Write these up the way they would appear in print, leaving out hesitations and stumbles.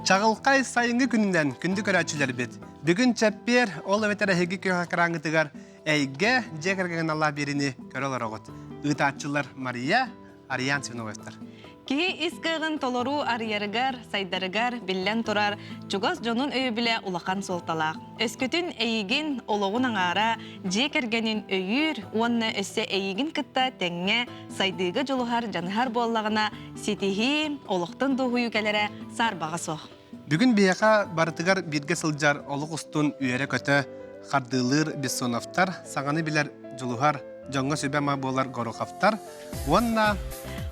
Чаҕылхай сайыҥҥы күнүнэн күндү көрөөччүлэрбит! Бүгүн чэппиэр, ол эбэтэр эһиги күөх экраҥҥытыгар Эйгэ дьиэ кэргэн аналлаах биэриини көрө олороҕут. Ыытааччылар Мария, Ариан Свиновецтар. Киһи ис кыаҕын толору арыйарыгар, сайдарыгар, биллэн турар, чугас дьонун өйөбүлэ улахан суолталаах. Өскөтүн эйигин олоҕун аҥаара дьиэ кэргэнин өйүүр уонна өссө эйигин кытта тэҥҥэ сайдыыга дьулуһар, дьаныһар буоллаҕына, ситиһии, олохтон дуоһуйуу кэлэрэ саарбаҕа суох. Бүгүн биһиэхэ барытыгар бииргэ сылдьар олох устун үөрэ-көтө хардыылыыр Бессоновтар, саҥаны билэр дьулуһар, дьоҥҥо сүбэ-ама буолар Гороховтар уонна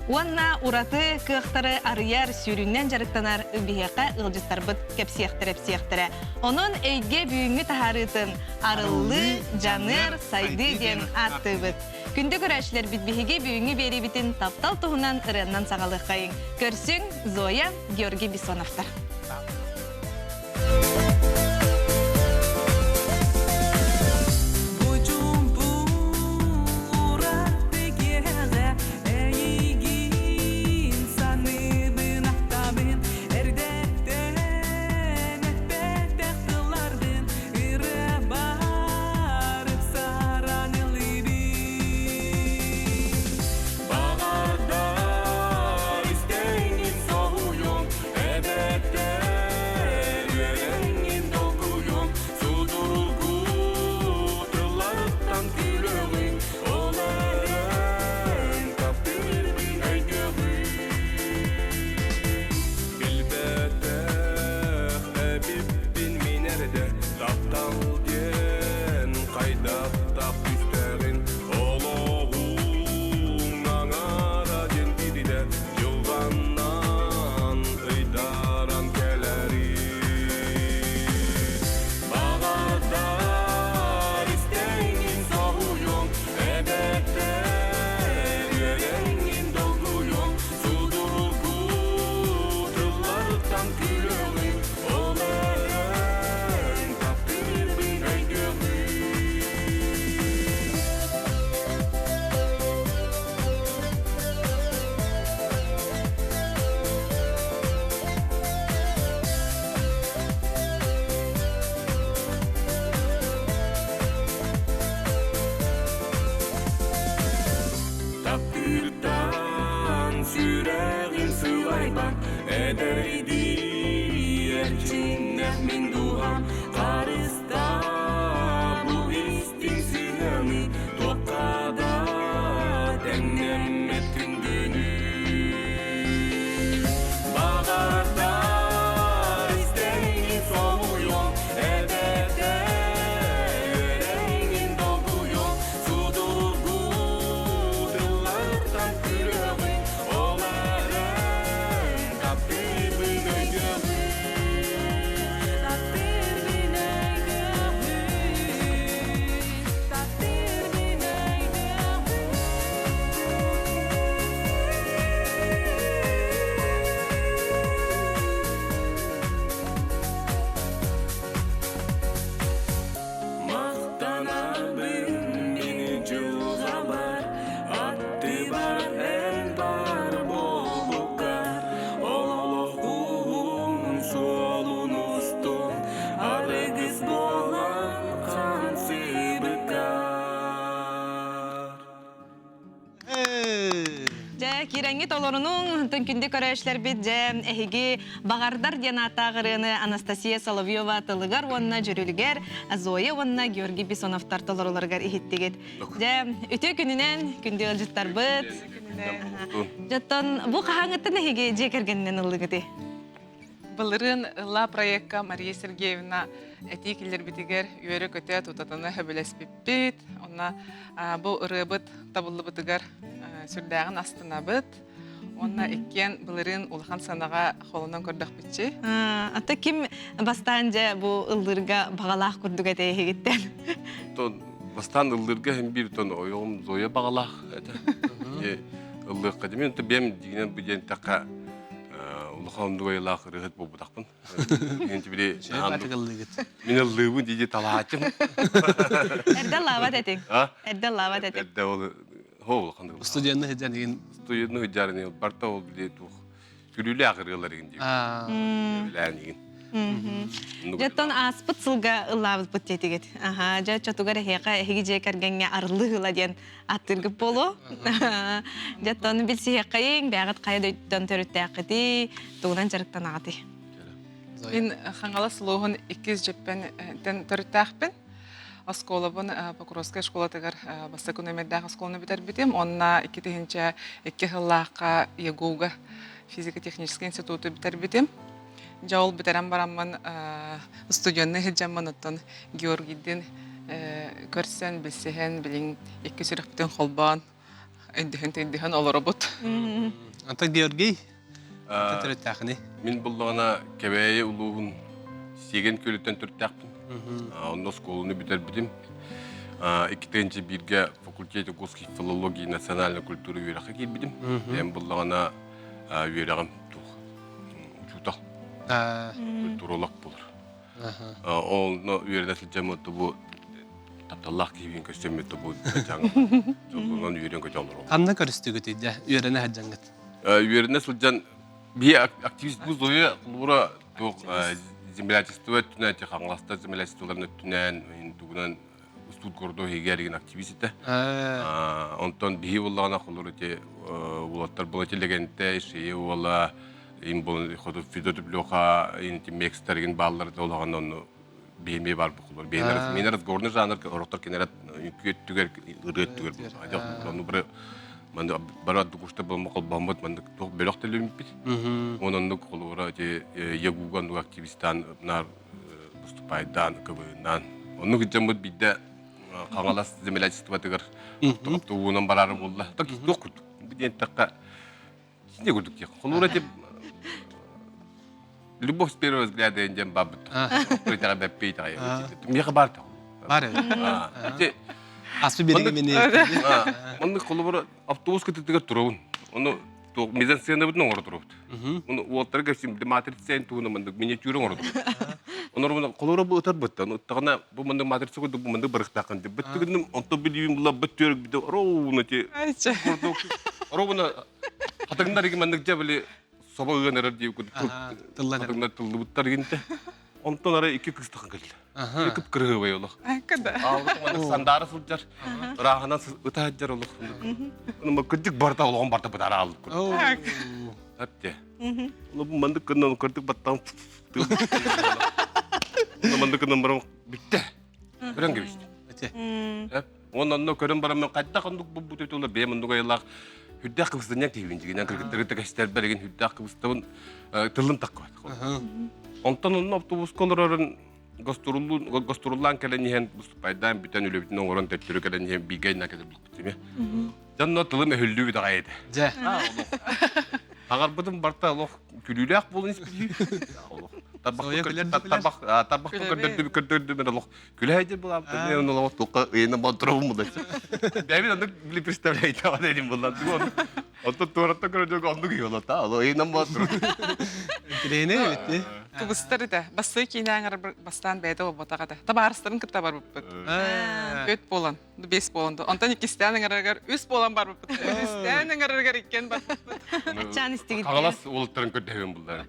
Уонна ураты кыахтары арыйар, сүүрүнэн дьарыктанар биһиэхэ ыалдьыттарбыт кэпсиэхтэрэ-эпсиэхтэрэ. Онон эйгэ бүгүҥҥү таһаарыытын Арыллыы, дьаныар, сайдыы диэн ааттыыбыт. Күндү көрөөччүлэрбит биһиги бүгүҥҥү биэриибитин таптал туһунан ырыаннан саҕалыаххайыҥ. Көрсүҥ, Зоя, Георгий Бессоновтар. Баҕардар истэҥҥин соһуйуҥ, эбэттэр үөрэҥҥин долгуйуҥ, судургу тылларыттан күлүөҕүҥ, ол эрэн таптыырбын өйдүөҕүҥ. Билбэтэх эбиппин мин эрдэ таптал диэн хайдах тап түстэҕин олоҕуҥ аҥаара диэн биирдэ дьылҕаннан ыйдаран кэлэрин Баҕардар истэҥҥин соһуйуҥ эбэттэр үөрэҥҥин долгуйуҥ Судургу тылларыттан күлүөҕүҥ, ол эрэн таптыырбын өйдүөҕүҥ. Таптыыртан сүрэҕим сылайбат, эдэрдии эрчимнээх мин дууһам харыстаа бу истиҥ сыһыаны туохха да тэҥнэммэт күндүнү. Баҕардар истэҥҥин соһуйуоҥ, эбэтэр үөрэҥҥин долгуйуоҥ, Судургу тыллартан күрүөҕүн, ол эрэн таптыырбын өйдүөҕүн. Таптыырбын өйдүөҕүн, таптыырбын өйдүөҕүн. Махтанабын мин дьылҕабар, аттыбар эн баар буолбуккар, олоҕум суолун устун арыгыс буолан хансыбыккар. Дьэ, киирэҥҥит олорунуҥ, түҥкүндү көрөөччүлэрбит, дьэ, эһиги Баҕардар диэн ааттаах ырыаны Анастасия Соловьева тылыгар уонна дьүрүлүгэр Зоя уонна Георгий Бессоновтар толоруларыгар иһиттигит. Дьэ, үтүө күнүнэн, күндү ыалдьыттарбыт. Дьоттон бу хаһааҥҥыттан эһиги дьиэ кэргэнинэн ыллыгытый? Былырыын Ылла проекка Мария Сергеевна этии киллэрбитигэр үөрэ-көтө тутатына сөбүлэспиппит. Онно бу ырыабыт табыллыбытыгар сүрдээҕин астынабыт. Уонна иккиэн былырыын улахан сыанаҕа холонон көрдөхпүтчи. Ата ким бастаан дьэ бу ыллыырга баҕалаах курдук этэ эһигиттэн? Бастаан ыллыырга иһин биир тон ойоҕум Зоя баҕалаах этэ. Ыллыахха дии. Мин бэйэм дьиҥинэн бу диэн тэххэ улахан оннук айылаах ырыаһыт буолбутахпын. Мин били Мин ыллыыбын дии талаачым. Эрдэ лаабат этиҥ. Эрдэ лаабат этиҥ. Эрдэ ол хо улахан Студенны сыдьан игин. Студенны сыдьан барта ол били туох. Күлүүлээх ырыалар игин диир. Билээн игин. Дьэттон ааспыт сылга ыллаабыппыт диэтигит. Аха, дьэ чотугар эһиэхэ эһиги дьиэ кэргэҥҥэ арыллыы ыла диэн аттыыргыт буолуо. Дьэттон билсиһиэххэйиҥ, бэйэҕит хайа дойдуттан төрүттээххитий, тугунан дьарыктанаҕытый? Мин Хаҥалас улууһун иккис дьэппэн төрүттээхпин. Оскуолабын Покровскай школатыгар бастакы нүөмэрдээх оскуоланы бүтэрбитим. Онно 2002 сыллаахха ЯГУ-га физико-техническэй институту бүтэрбитим. Дьэ ол бүтэрэн бараммын студенныы сылдьаммын оттон Георгийдыын көрсөн, билсиһэн, билин икки сүрэхпитин холбоон өйдөһөн-төйдөһөн олоробут. Антон Георгий, төрүттээхини? Мин буллаҕына Кэбээйи улууһун Сиэгэн күөлүттэн төрүттээхпин. Онно оскуоланы бүтэрбитим. Икки бииргэ факультете русской филологии и национальной культуры үөрэххэ киирбитим. Бэйэм буллаҕына үөрэҕим туох учуутал, культуролог буолар. Онно үөрэнэ сылдьаммыт бу тапталлаах киһибин көрсөммүт бу дьоллонон үөрэн көтө олоробут. Ханна көрүстүгүтүй дьэ үөрэнэ сылдьаҥҥыт? Үөрэнэ сылдьан биһи активист бу Зоя Кулуура туох землячество өттүнэн Хаҥаластар землячестволарын өттүнэн тугунан студгордо иһигэр игин активист этэ. Онтон биһи буоллаҕына холур ити уолаттар була Лэгэнтэй, Шея уола, им хоту Федот Леха, инти Мекстер игин бааллар олаҕан онну биһи бар букулар. Бэйэлэр мен разговорный жанр ороктор кинерат үҥкүү өттүгэр ырыа өттүгэр ону бары манны бары аддукушта болмо холбоммут маннык туох бөлөх төлөммүппүт. Онон оннук холура ити ягуга оннук активистан нар выступайдаан, КВН-наан. Оннук дьоммут биирдэ Хаҥалас землячествотыгар тугунан бараары буолла. Так туох курдук. Бу диэн эттэххэ, сине курдук диэх. Холуура тип любовь с первого взгляда диэн бабыт. Итэҕэ бэппи итэҕэ. Миэхэ баар Бар. Аспы береги мени. Оннук холобура автобус кытытыгар турабын. Ону туох мизансценабытын оҥоро турабыт. Ону уолаттары кэпсиим матрица туһунан маннык миниатюра оҥоро турабыт. Онор холура бу ытарбыттан ыттаҕына бу маннык матрица курдук бу маннык барыхтааххын деп быттыгыным онто билиим була быт түөрк бит ровно ти курдук ровно хатыҥнар иги маннык дьэ били собо ыан эрэр дии курдук хатыҥнар тыллыбыттар гинте Онтон ара икки кыыс тахсан кэллэ. Кып кырыһыбай олох. Аалбыт сандаара сылдьар, ырааһынан ыта сылдьар олох. Ону кырдьык барыта олоҕун барыта бытаара аалбыт курдук. Әпте. Ону бу мандык гынан кырдык баттаан Ону мандык гынан баран бүттэ. Көрөн кэбистим. Уонна онно көрөн баран хайдах оннук булбут үтүлэ бэйэм оннук айылаах үрдээх кыбыстанньаҥ киһибин дьигинэн кыргыттары тэкэстэрбэр игин үрдээх кыбыстабын тыллым таккыбат. Онтон онно автобуска олорорун гостуруллаан кэлэн иһэн выступайдаан бүтэн үлэбитин оҥорон төттөрү кэлэн иһэн бииргэ айна кэлэр булбут ими. Дьонно тылым өһүллүү даҕай этэ. Дьэ. Аҕарбытым барта олох күлүүлээх буолан испитии. Олох. Тарбах тарбах көрдөрдүм көрдөрдүм олох Күлэһэйдир булаабыт мен оны олох туққа ыйына болтуробун булла. Бэбин оннук били представляете дедим булла. Онтон туораттан көрөдүк оннук иһи та. Ол ыйынан болтур. Интириэһинэй эбит. Кыбыстар этэ. Бассыы киинэ бастаан бэйэтэ буолбатах этэ. Табаарыстарын кытта барбыппыт. Үт буолан, бес буолан. Онтон иккистээн ыҥырарыгар үс буолан барбыппыт. Үстээн ыҥырарыгар иккиэн барбыппыт. Аччаан истигит. Хагалас уолаттарын көрдөһүөн буллар.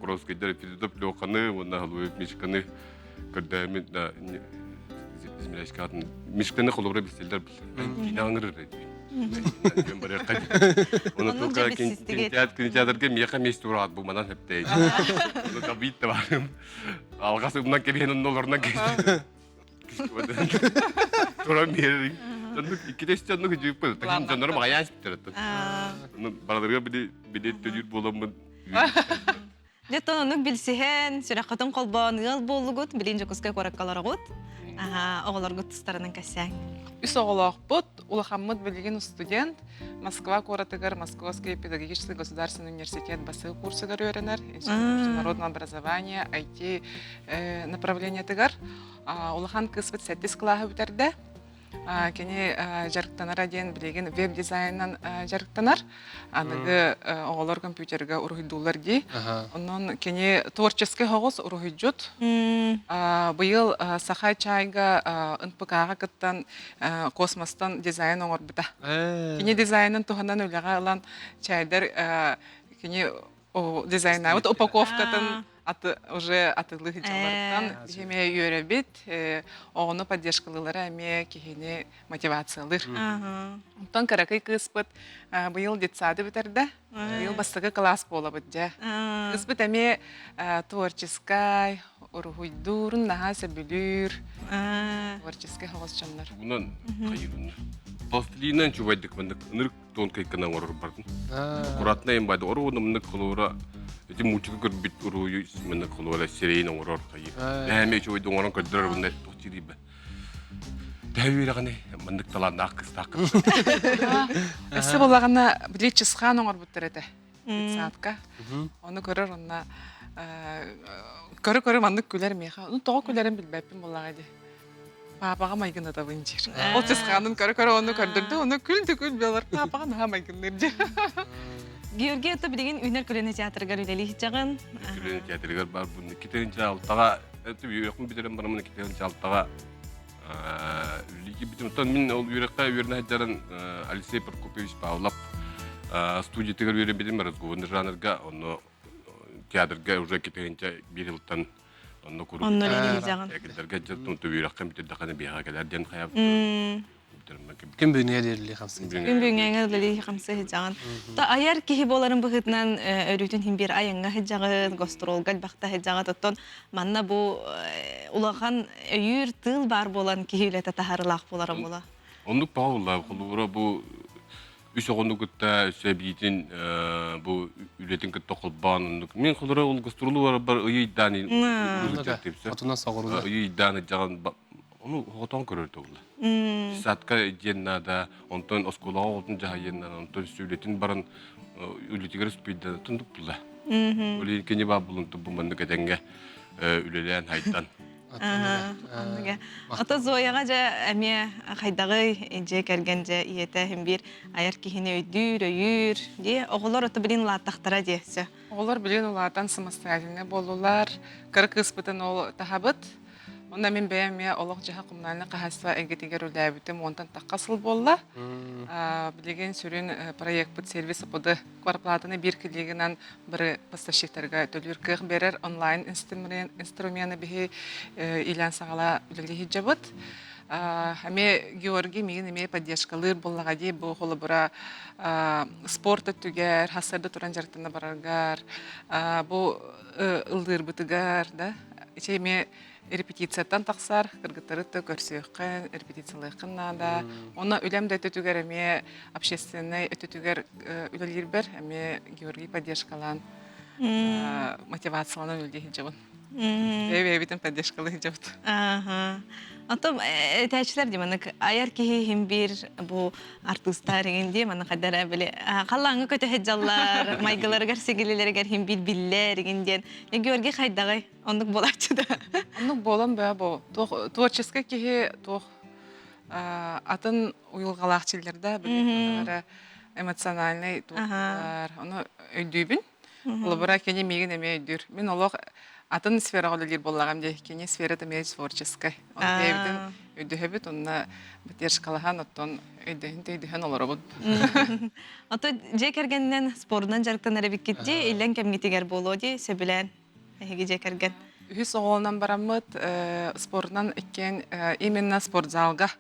Покровскайдар Федотов Леханы уонна Халуев Мишканы көрдөөмүн землячкатын Мишканы холобура билсэллэр киинэ аңырыр Оны только кинотеатрга миэхэ месте ураат бу манан хэптей. Оны табит да барым. Алгас умнан кебиһен онно олорунан кести. Туран биэрин. Оннук иккитэ үстэ оннук жыыппын. Таким дьоннорум аҕайаан испиттэр оттон. Ону бараларыгар били билет төлүүр буоламмын Дьэ, оннук билсиһэн, сүрэххитин холбоон ыал буоллугут, билин Дьокуускай куоракка олороҕут. Аха, оҕолоргут тустарынан кэссээҥ. Үс оҕолоохпут, улахаммыт билигин студент, Москва куоратыгар Московский педагогический государственный университет БАСЫ курсугар үөрэнэр, Институт международного образования, IT направлениетыгар. Улахан кыыспыт сэттис кылааһы бүтэрдэ. Кини дьарыктанара диэн билигин веб-дизайнынан дьарыктанар. Аныгы оҕолор компьютерга уруһуйдууллар дии. Онон кини творческий оҕус уруһуйдьут. Быйыл Саха чайга НПК-ҕа кыттан космостан дизайн оҥорбута. Кини дизайнын туһанан үлэҕэ ылан чайдар. Кини дизайнаабыт упаковкатын аты уже атылыы сылдьалларыттан биһи үөрэбит, оҕону поддержкалыылара эмиэ киһини мотивациялыыр. Онтон кыракый кыыспыт быйыл детсады бүтэрдэ. Быйыл бастакы кылаас буолабыт дьэ. Кыыспыт эмиэ творческай, уруһуйдуурун наһаа сөбүлүүр. Творческай соҕус дьоннор. Тугунан хайыырын. Пластилинынан чубайдык маннык ынырык тонкай гына оҥорор бардым. Аккуратно им байды оруону маннык холуора ити мультика көрбүт уруйу маннык холуора сирэйин оҥорор хайы. Эһэми үчүгэйдик оҥорон көрдөрөр bunна туох диирбэ. Төһө үөрэҕини маннык талааннаах кыстаах Өссө буоллаҕына били чысхаан оҥорбуттар этэ. Детсадка. Ону көрөр онно көрө-көрө маннык күлэр миэхэ. Ну тоҕо күлэрин билбэппин буоллаҕа дии. Паапаҕа майгынатабын диир. Ол чысхаанын көрө-көрө ону көрдөрдө, ону күл да күл буолар. Паапаҕа наһаа майгынныыр диир. Георгий ото билигин Үүнэр көлүөнэ театрыгар үлэлии сылдьаҕын. Көлүөнэ театрыгар бар бу 2006-га үөрэхпин бүтэрэн бараммын 2006-га үлэлии киирбитим. Оттон мин ол үөрэххэ үөрэнэ сылдьарын Алексей Прокопьевич Павлов студиятыгар үөрэммитим разговорный жанрга, онно театрга уже 2001 жылтан онно куруук Онно үлэлии сылдьаҕын. Экилдэргэ дьэ үөрэххэ бүтэрдэххинэ биһиэхэ кэлэр диэн хайабыт. Күн бүгүнүгэр үлэлии хамсыы. Күн бүгүҥҥэ үлэлии хамсыы сылдьаҕын. То айар киһи буоларын быһыытынан өрүүтүн иһин биир айаҥҥа сылдьаҕын, гастролга элбэхтэ сылдьаҕыт. Оттон манна бу улахан өйүүр тыыл баар буолан киһи үлэтэ таһаарыылаах буолара буолуо. Оннук баҕа холобура бу үс оҕону кытта өссө эбиитин бу үлэтин кытта холбоон оннук. Мин холобура ол гастролу барарбар ыйыйдаан Отунан соҕурууна. Ыйыйдаан ыдьаҕан ону хотон көрөр туолла. Садка диэн наада, онтон оскуолаҕа оҕотун дьаһайыан наада, онтон үлэтин баран үлэтигэр успейда тундук булла. Ол кини баа булун бу маннык этэҥҥэ үлэлээн хайдан. Ото Зояҕа дьэ эмиэ хайдаҕый дьиэ кэргэн дьэ ийэтэ иһин биир айар киһини өйдүүр, өйүүр дии. Оҕолор ото билин улааттахтара дии өссө. Оҕолор билин улаатан самостоятельнай буоллулар. Кыра кыыспытын ол таһабыт. Онно мин бэйэм эмиэ олох-дьаһах коммунальнай хаһаайыстыба эйгэтигэр үлэлээбитим уонтан тахха сыл буолла. Билигин сүрүн проекпыт сервис ОПД кварплатаны биир клигынан бары поставщиктарга төлүүр кыах биэрэр онлайн инструмены биһи иилээн саҕала үлэлии сылдьабыт. Эмиэ Георгий миигин эмиэ поддержкалыыр буоллаҕа дии бу холобура спорт өттүгэр хассарда туран дьарыктана бараргар бу ыллыырбытыгар да ичи эмиэ репетицияттан тахсар кыргыттары да көрсүөххэ репетициялыаххын наада онно үлэм да өттүтүгэр эмиэ общественнай өттүтүгэр үлэлиирбэр эмиэ Георгий поддержкалаан мотивацияланан үлэлии сылдьабын бэйэ-бэйэбитин поддержкалыы сылдьабыт. Оттон этээччилэр дии маннык айар киһи иһин биир бу артыыстар иҥин дии манна хайдара били халлааҥҥа көтө сылдьаллар майгыларыгар сигилилэригэр иһин биир биллэр иҥин диэн Георгий хайдаҕый оннук буолааччы да оннук буолан бөҕө бу туох творческай киһи туох атын уйулҕалаах чиллэр да били эмоциональный туохтар ону өйдүүбүн Холобура, кини миигин эмиэ өйдүүр. Мин олох атын сфераҕа үлэлиир буоллаҕым дии. Кини сферата эмиэ творческай. Ону бэйэбитин өйдөһөбүт, онно поддержкалаһан, оттон өйдөһөн-төйдөһөн олоробут. Ото дьиэ кэргэнинэн спордунан дьарыктанар эбиккит дии, иллэҥ кэмҥитигэр буолуо дии, сөбүлээн эһиги дьиэ кэргэн. Үһүс оҕолонон бараммыт спордунан иккиэн именно спортзалга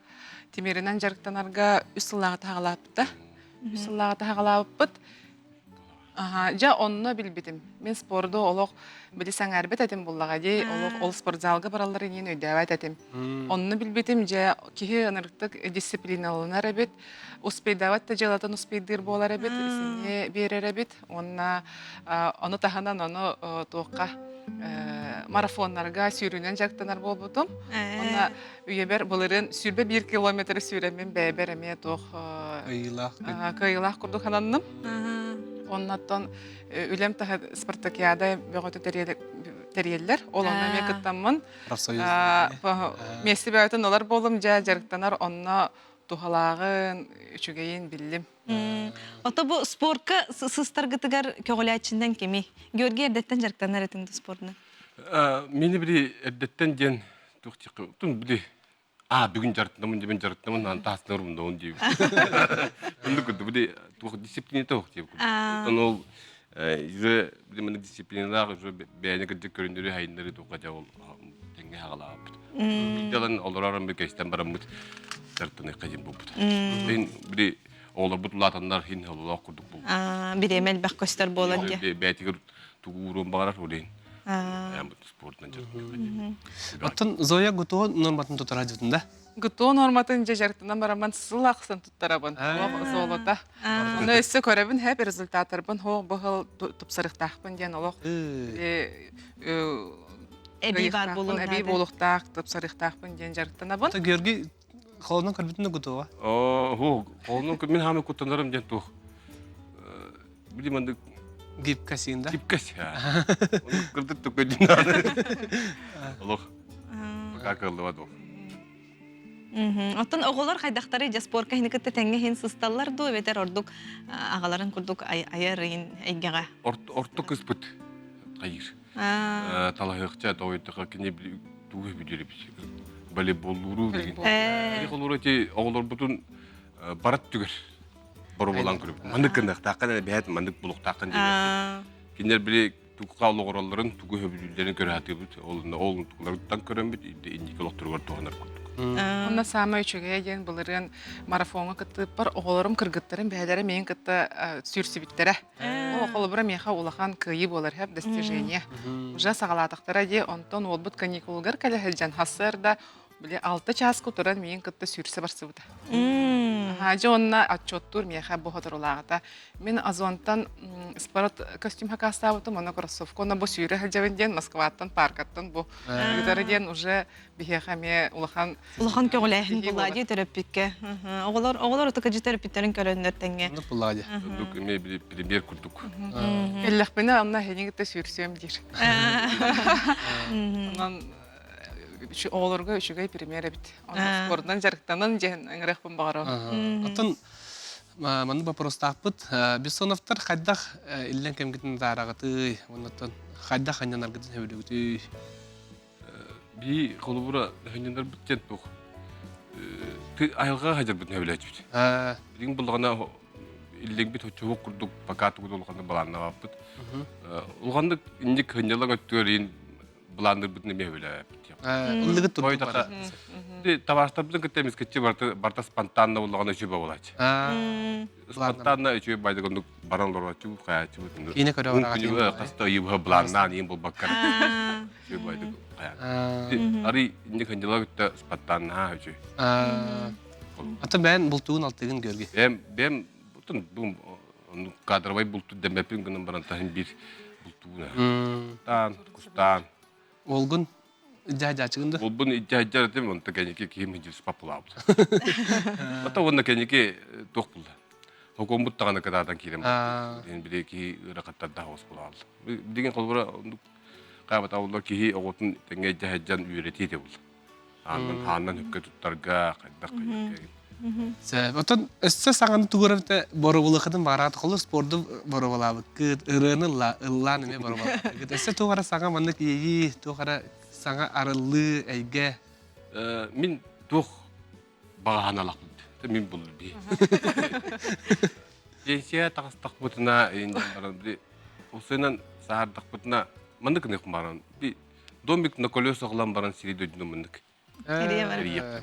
тимиринэн дьарыктанарга үс сыллааҕыта хаҕалаабыта. Үс сыллааҕыта хаҕалаабыппыт. Аха, дьэ онно билбитим. Мин спорду олох били сэҥээрбэт этим буллаҕа дии, олох ол спортзалга бараллар иҥин өйдөөбөт этим. Онно билбитим дьэ киһи ынырыктык дисциплиналанар эбит, успейдаабат да дьыалатын успейдыыр буолар эбит, синньи биэрэр эбит. Уонна ону таһынан ону туохха марафоннарга сүүрүүнэн дьарыктанар буолбутум. Уонна үйэбэр былырыын 21 километры сүүрэммин бэйэбэр эмиэ туох Кыайыылаах. кыайыылаах курдук сананным. Оннаттан үлэм таһа спартакиада бөҕөтө тэрийэллэр. Ол онно эмиэ кыттаммын. Профсоюз. Миэстэ бөҕөтүн ылар буолум дьэ дьарыктанар онно туһалааҕын, үчүгэйин биллим. Ото бу спортка сыстаргытыгар көҕүлээччинэн кимий? Георгий эрдэттэн дьарыктанар этиҥ да спордунан? Мини били эрдэттэн диэн туох диэххэ били аа бүгүн дьарыктанамын диэбин дьарыктанамын наан таастынарым да он диэбит. Оннук курдук били туох дисциплината суох диэбит. Оттон ол Уже билимини дисциплиналаах уже бэйэни кырдьык көрүннөрү хайыннары туохха дьэ ол тэҥҥэ хаҕалаабыт. Биирдэ олоророн би кэстэн бараммыт дьарыктаныахха диэн буолбут. Ин били оҕолорбут улаатаннар хин ололоох курдук буолбут. Бириэмэ элбэх көстөр буолан дии. Бэйэтигэр тугу ууруон баҕарар ол иһин спортунан дьарыктаныахха диэн. Оттон Зоя ГТО норматын тутара дьытын да? ГТО норматын дьэ дьарыктанан бараммын сыл ахсын туттарабын. Золото. Ону өссө көрөбүн хэп результаттарбын хоох быһыл тупсарыктаахпын диэн олох эбии баар буолуохтаах. Эбии буолуохтаах, тупсарыктаахпын диэн дьарыктанабын. Георгий холонон көрбүтүн ГТО? Оо, холонон мин хаамы куттанарым диэн туох. Били маннык Гибкосин да? Гибкость. Кырдык төкөдүн. Олох. Пока кыллыба дуо. Оттон оҕолор хайдахтары дьэ спорка иһини кытта тэҥҥэ иһин сысталлар дуу эбэтэр ордук аҕаларын курдук айар ыйын эйгэҕэ? Орто кыспыт хайыр. Талаһыахча тоойдоха кини тугу бүдүрүбүт. Волейболлууру деген. Холура ти оҕолорбутун барат түгэр бороболан көрөбүт. Маннык гыныахтааххын эрэ бэйэт маннык булуохтааххын диэн. Кинилэр били тугу олоҕороллорун, тугу хөбүлүүллэрин көрө сатыыбыт. Ол ол тукуларыттан көрөммүт инники олохторугар туһанар курдук. Онно саамай үчүгэйэ диэн былырыын марафоҥҥа кыттыыппар оҕолорум кыргыттарым бэйэлэрэ миигин кытта сүүрсүбүттэрэ. Ол холобура миэхэ улахан кыайыы буолар хэп достижение. Уже саҕалаатахтара дии, онтон уолбут каникулугар кэлэ сылдьан сарсыарда били алта чааска туран миигин кытта сүүрсэ барсыбыта. Дьэ онно отчеттуур миэхэ бу хоторулааҕыта. Мин Озонтан спорт костюм хакаастаабытым, онно кроссовка, онно бу сүүрэ сылдьабын диэн Москваттан, паркаттан бу ыытары диэн уже биһиэхэ эмиэ улахан улахан көҕүлээһин булаа дии төрөппүккэ. Оҕолор оҕолор ытыкыдьы төрөппүттэрин көрөннөр тэҥҥэ. Оннук булаа дии. Оннук эмиэ били премьер курдук. Кэллэхпинэ онно эһиги кытта сүүрсүөм диир. Онон оҕолорго үчүгэй пример эбит. Онон спордунан дьарыктанан диэн ыҥырыахпын баҕарабын. Оттон маннык боппуруостаахпыт. Бессоновтар хайдах иллэҥ кэмгитин атаараҕытый? Оннуттан хайдах анньанаргытын сөбүлүүгүтүй? Бии холобура ханньанарбыт диэн туох айылҕаҕа сылдьарбытын сөбүлээччибит. Билигин буллаҕына иллэҥбит оччоһук курдук пока тугу да улаханнык былааннаабаппыт. Улаханнык инник хынньалаҥ өттүгэр иин былааннырбытын эмиэ сөбүлээбэппит. Ыллыгыт турбут Табаарыстарбытын кытта эмискэччи барыта барыта спонтанно буллаҕына үчүгэй буолааччы. Спонтанно үчүгэй байдык оннук баран олорооччу хайааччыбыт. Киинэ көрө бараҕа. Хаста ыйыбыһа былааннаан иин булбакка. Үчүгэй байдык хайаан. Арый инник хынньалаҥ өттө спонтаннаһа үчүгэй. Ата бэйэн бултугун алтыгын көргө. Бэйэм бэйэм кадровай булту дэмэппин гынан баран таһын биир бултууна. Таан, кустаан. Уолгун дьаһдьаачыгын да? Уолбун дьаһдьар этим, онто кэнники киһим хидьилспа пулаабыт. Ата уонна кэнники туох булла. Хокуоммут даҕаны кытаатан киирэн барбыт. Били киһи ыарахаттардаах оҕус булаалла. Билигин холобура оннук хаабата киһи оҕотун тэҥҥэ дьаһдьан үөрэтии этэ булла. Ааннан хааннан өккө туттарга хайдах хайдах Сөп. Оттон өссө саҥаны тугурарта боробулахытын бараат холу спорду боробулаабыккыт, ырыаны ыллаан эмиэ боробулаабыккыт. Өссө туох эрэ саҥа маннык иэйии, туох эрэ саҥа арыллыы, эйгэ. Мин туох баҕаһаналахпыт. Мин булду бии. Пенсия таҕыстахпытына, усуйнан саһардахпытына маннык гыныах баран Домик на колесах ылан баран сири дойдуну маннык. Эрийэ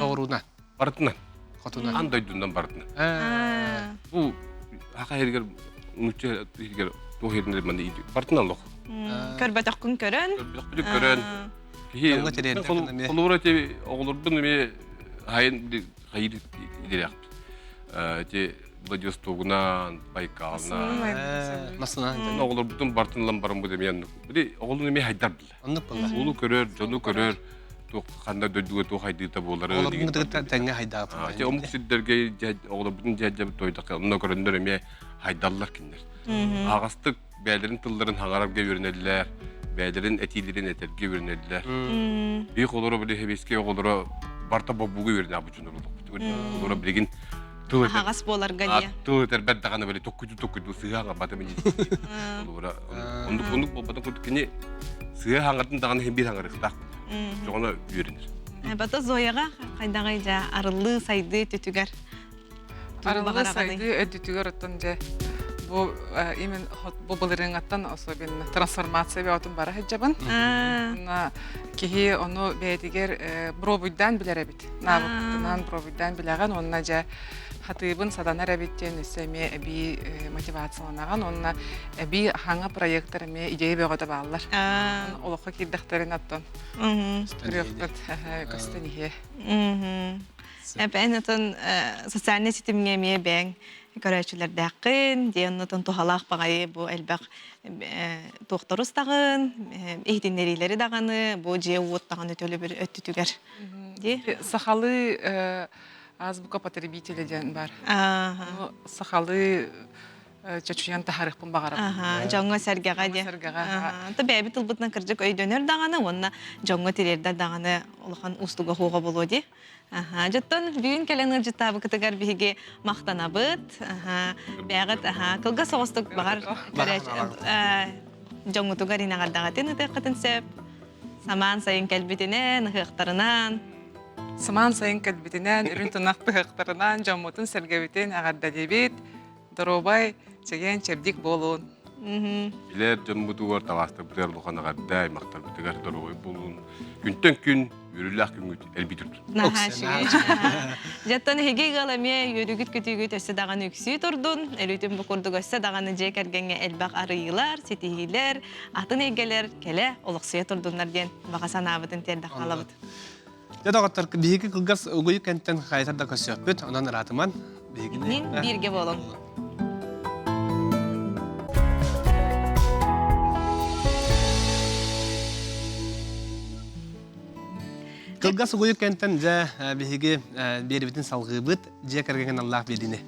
Оҕуруунан. Барытынан. Хотунан. Ан дойдунан барытынан. Бу хаха иһигэр нуучча иһигэр туох иһиринэр манна барытынан лох. Көрбөтөххүн көрөн. Көрбөтөхпүтүн көрөн. Киһи холобура ити оҕолорбун эмиэ хайын хайыр идэлээхпит. Ити Владивостогунан, Байкалынан. Масынан. Оҕолорбутун бартын ылан бараммыт эмиэ оннук. Били оҕолорун эмиэ хайдар билэ. Оннук буолла. Уулу көрөр, дьону көрөр, туох ханна дойдуга туох хайдыыта буолары. Оҕолорбун кытта тэҥҥэ хайдаабыт. Те омук сирдэргэ оҕолорбутун дьээдьэбит тойдахха онно көрөннөр эмиэ хайдаллар кинилэр. Аҕастык бэйэлэрин тылларын хаҥарарга үөрэнэллэр, бэйэлэрин этиилэрин этэргэ үөрэнэллэр. Биир оҕолоро били хэбиэскэй оҕолоро барта бобууга үөрэнэ дьоннор олохпут. Олоро билигин тыл этэр Аһаҕас буоларга диye. Тыл этэрбэт даҕаны били токкуйду токкуйду сыһа хаҥарбата мин Олура оннук оннук буолбатын курдук кини сыһа хаҥардын даҕаны иһин биир хаҥарыахтаах. Дьоҕоно үөрэнэр. Бата Зояҕа хайдаҕый дьэ арыллыы сайдыы өттүтүгэр Арыллыы сайдыы өттүтүгэр оттон дьэ. Бу именно бу былырыыҥаттан особенно трансформация бөҕөтүн бара сылдьабын. Уонна киһи ону бэйэтигэр пробуйдаан билэр эбит. Навыктынан пробуйдаан билэҕин уонна дьэ хатыыбын сатанар эбит диэн өссө эмиэ эбии мотивацияланаҕын уонна эбии хаҥа проекттар эмиэ идея бөҕөтө бааллар. Олоххо киирдэхтэрин оттон көрүөхпүт көстөн иһиэ. Эбээн отон социальнай ситимҥэ эмиэ бэйэҥ көрөөччүлэрдээххин, диэн онтон туһалаах баҕайы бу элбэх туохтары устаҕын, иһитиннэриилэри даҕаны, бу дьиэ-уот даҕаны төлөбүр өттүтүгэр. Дии. Сахалыы азбука потребителя диэн бар. Сахалыы чочуйан таһарыахпын баҕарабын. Дьоҥҥо-сэргэҕэ диэн. Сэргэҕэ. Та бэйэбит тылбытынан кырдьык өйдөнөр даҕаны уонна дьоҥҥо тириэрдэр даҕаны улахан уустуга суоҕа буолуо дии. Аха, дьоттон бүгүн кэлэн ыалдьыттаабыкытыгар биһиги махтанабыт. Аха, бэйэҕит аха, кылгас соҕустук баҕар дьоҥҥутугар инаҕардаҕытын ытыаххытын сөп. Самаан сайын кэлбитинэн, ыһыахтарынан. Самаан сайын кэлбитинэн, үрүн тунах ыһыахтарынан дьоммутун-сэргэбитин эҕэрдэлиибит. Доруобай, чэгиэн, чэбдик буолун. Билэр дьоммутугар, табаастарбытыгар улахан эҕэрдэ, аймахтарбытыгар доруобай буолун. Күнтэн күн үөрүүлээх күҥҥүт элбии турдун. Наһаа үчүгэй. Дьэттэн эһиги ыал эмиэ үөрүүгүт-көтүүгүт өссө даҕаны үксүү турдун. Өрүүтүн бу курдук өссө даҕаны дьиэ кэргэҥҥэ элбэх арыйыылар, ситиһиилэр, атын эйгэлэр кэлэ олохсуйа турдуннар диэн баҕа санаабытын тиэрдэ хаалабыт. Дьэ доҕоттор, биһиги кылгас угуйук кэнтэн хайытар да көрсүөхпүт, онон ыраатыман. Биһигини бииргэ буолуҥ. Кылгас угуйук кэнтэн дьэ биһиги биэрибитин салҕыыбыт, дьиэ кэргэн аналлаах биэриини.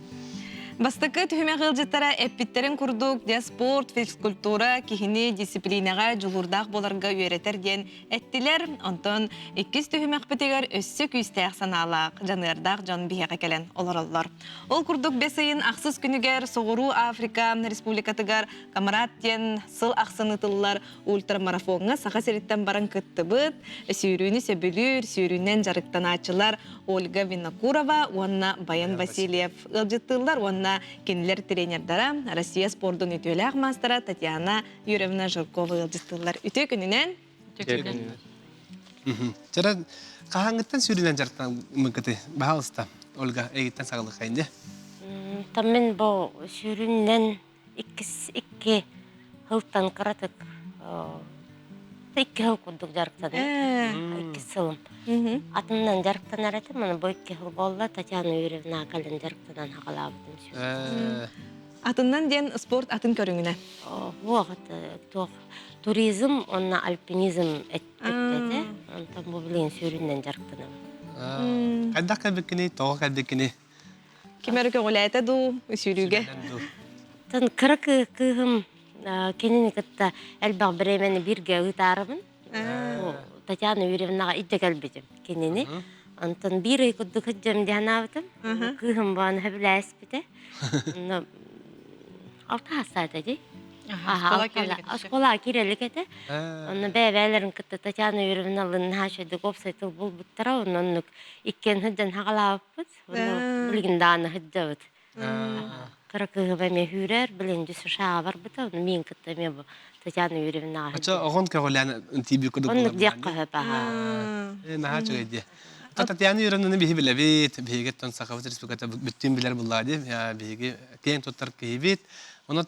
Бастакы түһүмэх ыалдьыттара эппиттэрин курдук, дьэ спорт, физкультура киһини дисциплинэҕэ дьулуурдаах буоларга үөрэтэр диэн эттилэр. Онтон иккис түһүмэхпитигэр өссө күүстээх санаалаах, дьаныардаах дьон биһиэхэ кэлэн олороллор. Ол курдук бэс ыйын ахсыс күнүгэр Соҕуруу Африка Республикатыгар Камрад диэн сыл ахсын ыытыллар ультрамарафоҥҥа Саха сириттэн баран кыттыбыт, сүүрүүнү сөбүлүүр, сүүрүүнэн дьарыктанааччылар Ольга Винокурова уонна Баян Васильев ыалдьыттыыллар уонна кинилэр тренердара Россия спордун үтүөлээх маастара Татьяна Юрьевна Жиркова ыалдьыттыыллар. Үтүө күнүнэн! Үтүө күнүнэн! Чара хаһааҥҥыттан сүүрүүнэн дьарыктаммыккытый? Баһаалыста, Ольга, эйигиттэн саҕалыаххайын дии. Там мин бу сүүрүүнэн иккис икки сылтан кыратык икки сыл курдук дьарыктанным. Иккис сылым. Атынынан дьарыктанар этим, аны бу икки сыл буолла Татьяна Юрьевна кэлэн дьарыктанан хаҕалаабытым сүүрүү. Атыннан диэн спорт атын көрүҥүнэ. Туох туох туризм уонна альпинизм эттэ. Онтон бу билигин сүүрүнэн дьарыктанабын. Хайдах кэлбиккиний, тоҕо кэлбиккиний? Ким эрэ көҕүлээтэ дуу, сүүрүүгэ? Тон кыра кыыһым кинини кытта элбэх бириэмэни бииргэ ыытаарыбын. Татьяна Юрьевнаҕа илдьэ кэлбитим кинини. Онтон биир ый курдук сылдьам диэн анаабытым. Кыыһым бааны сөбүлээспитэ. Онно алта саата дии. Оскуола киирэлик этэ. Онно бэйэ-бэйэлэрин кытта Татьяна Юрьевналыын наһаа үчүгэйдик уопсай тыл булбуттара. Онно оннук иккиэн сылдьан хаҕалаабыппыт. Онно билигин даҕаны сылдьабыт. Кыра кыыһым эмиэ сүүрэр, билигин США барбыта, ону миин кытта эмиэ бу Татьяна Юрьевнаҕа Очо оҕон көҕүлээн тиийбит курдук Оннук диэххэ сөп аһаа. Наһаа үчүгэй дии. Татьяна Юрьевнаны биһи билэбит, биһиги оттон Сахабыт Республиката бүттүүн билэр буллаа дии, биһиги киэн туттар киһибит. Онон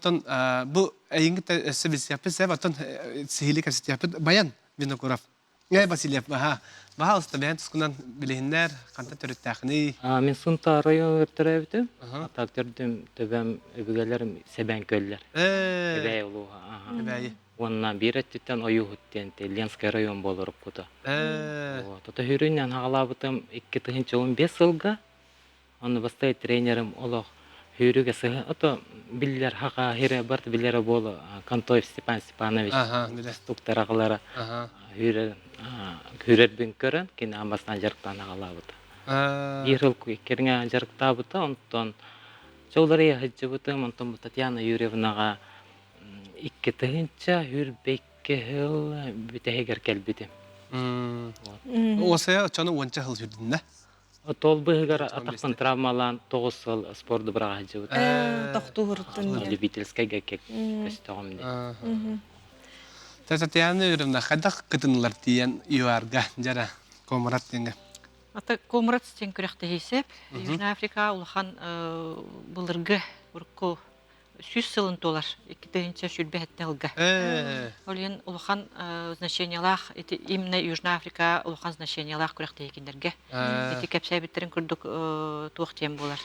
бу эйиҥ өссө билсиэхпит сөп, оттон сиһилии кэпсэтиэхпит Баян Винокуров. Эй, Васильев, аха. Баһаалыста бэйэн тускунан билиһиннэр, хантан төрүттээхиний? Мин Сунтаар районугар төрөөбүтүм. Так төрдүм төбөм өбүгэлэрим Сэбээн көллөр. Эбээй улууһа. Эбээйи. Уонна биир өттүттэн Ойууһут диэн Ленскэй район буолар уккута. Тото хүрүнэн хаҕалаабытым 2015 сылга Онно бастакы тренерим олох сүүрүгэ сыһы ото биллэр хаха хире барт билэрэ буолу Контоев Степан Степанович инструктор аҕалара сүүрэр сүүрэрбин көрөн кини аан бастаан дьарыктаан аҕалаабыта. Биир сыл кэриҥэ дьарыктаабыта онтон чолларыйа сылдьыбытым онтон Татьяна Юрьевнаҕа 2022 сыл бүтэһигэр кэлбитим. Уосайа оччону уонча сыл сүүрдүннэ. Ол быыһыгар атахпын травмалаан 9 сыл спорду быраҕа сылдьыбыт. Тохтууһуруттан диэн. Любительскайга көстөҕүм дии. Татьяна Юрьевна, хайдах кытынылар тиийэн ЮАР-га дьара Комрад диэҥҥэ? Ата Комрад диэн күрэхтэһии сөп. Южная Африка улахан былыргы урукку 100 сылын туолар 2027 сылга. Ол иһин улахан значениелаах ити именно Южная Африка улахан значениелаах күрэхтэһии кинилэргэ. Ити кэпсээбиттэрин курдук туох диэн буолар.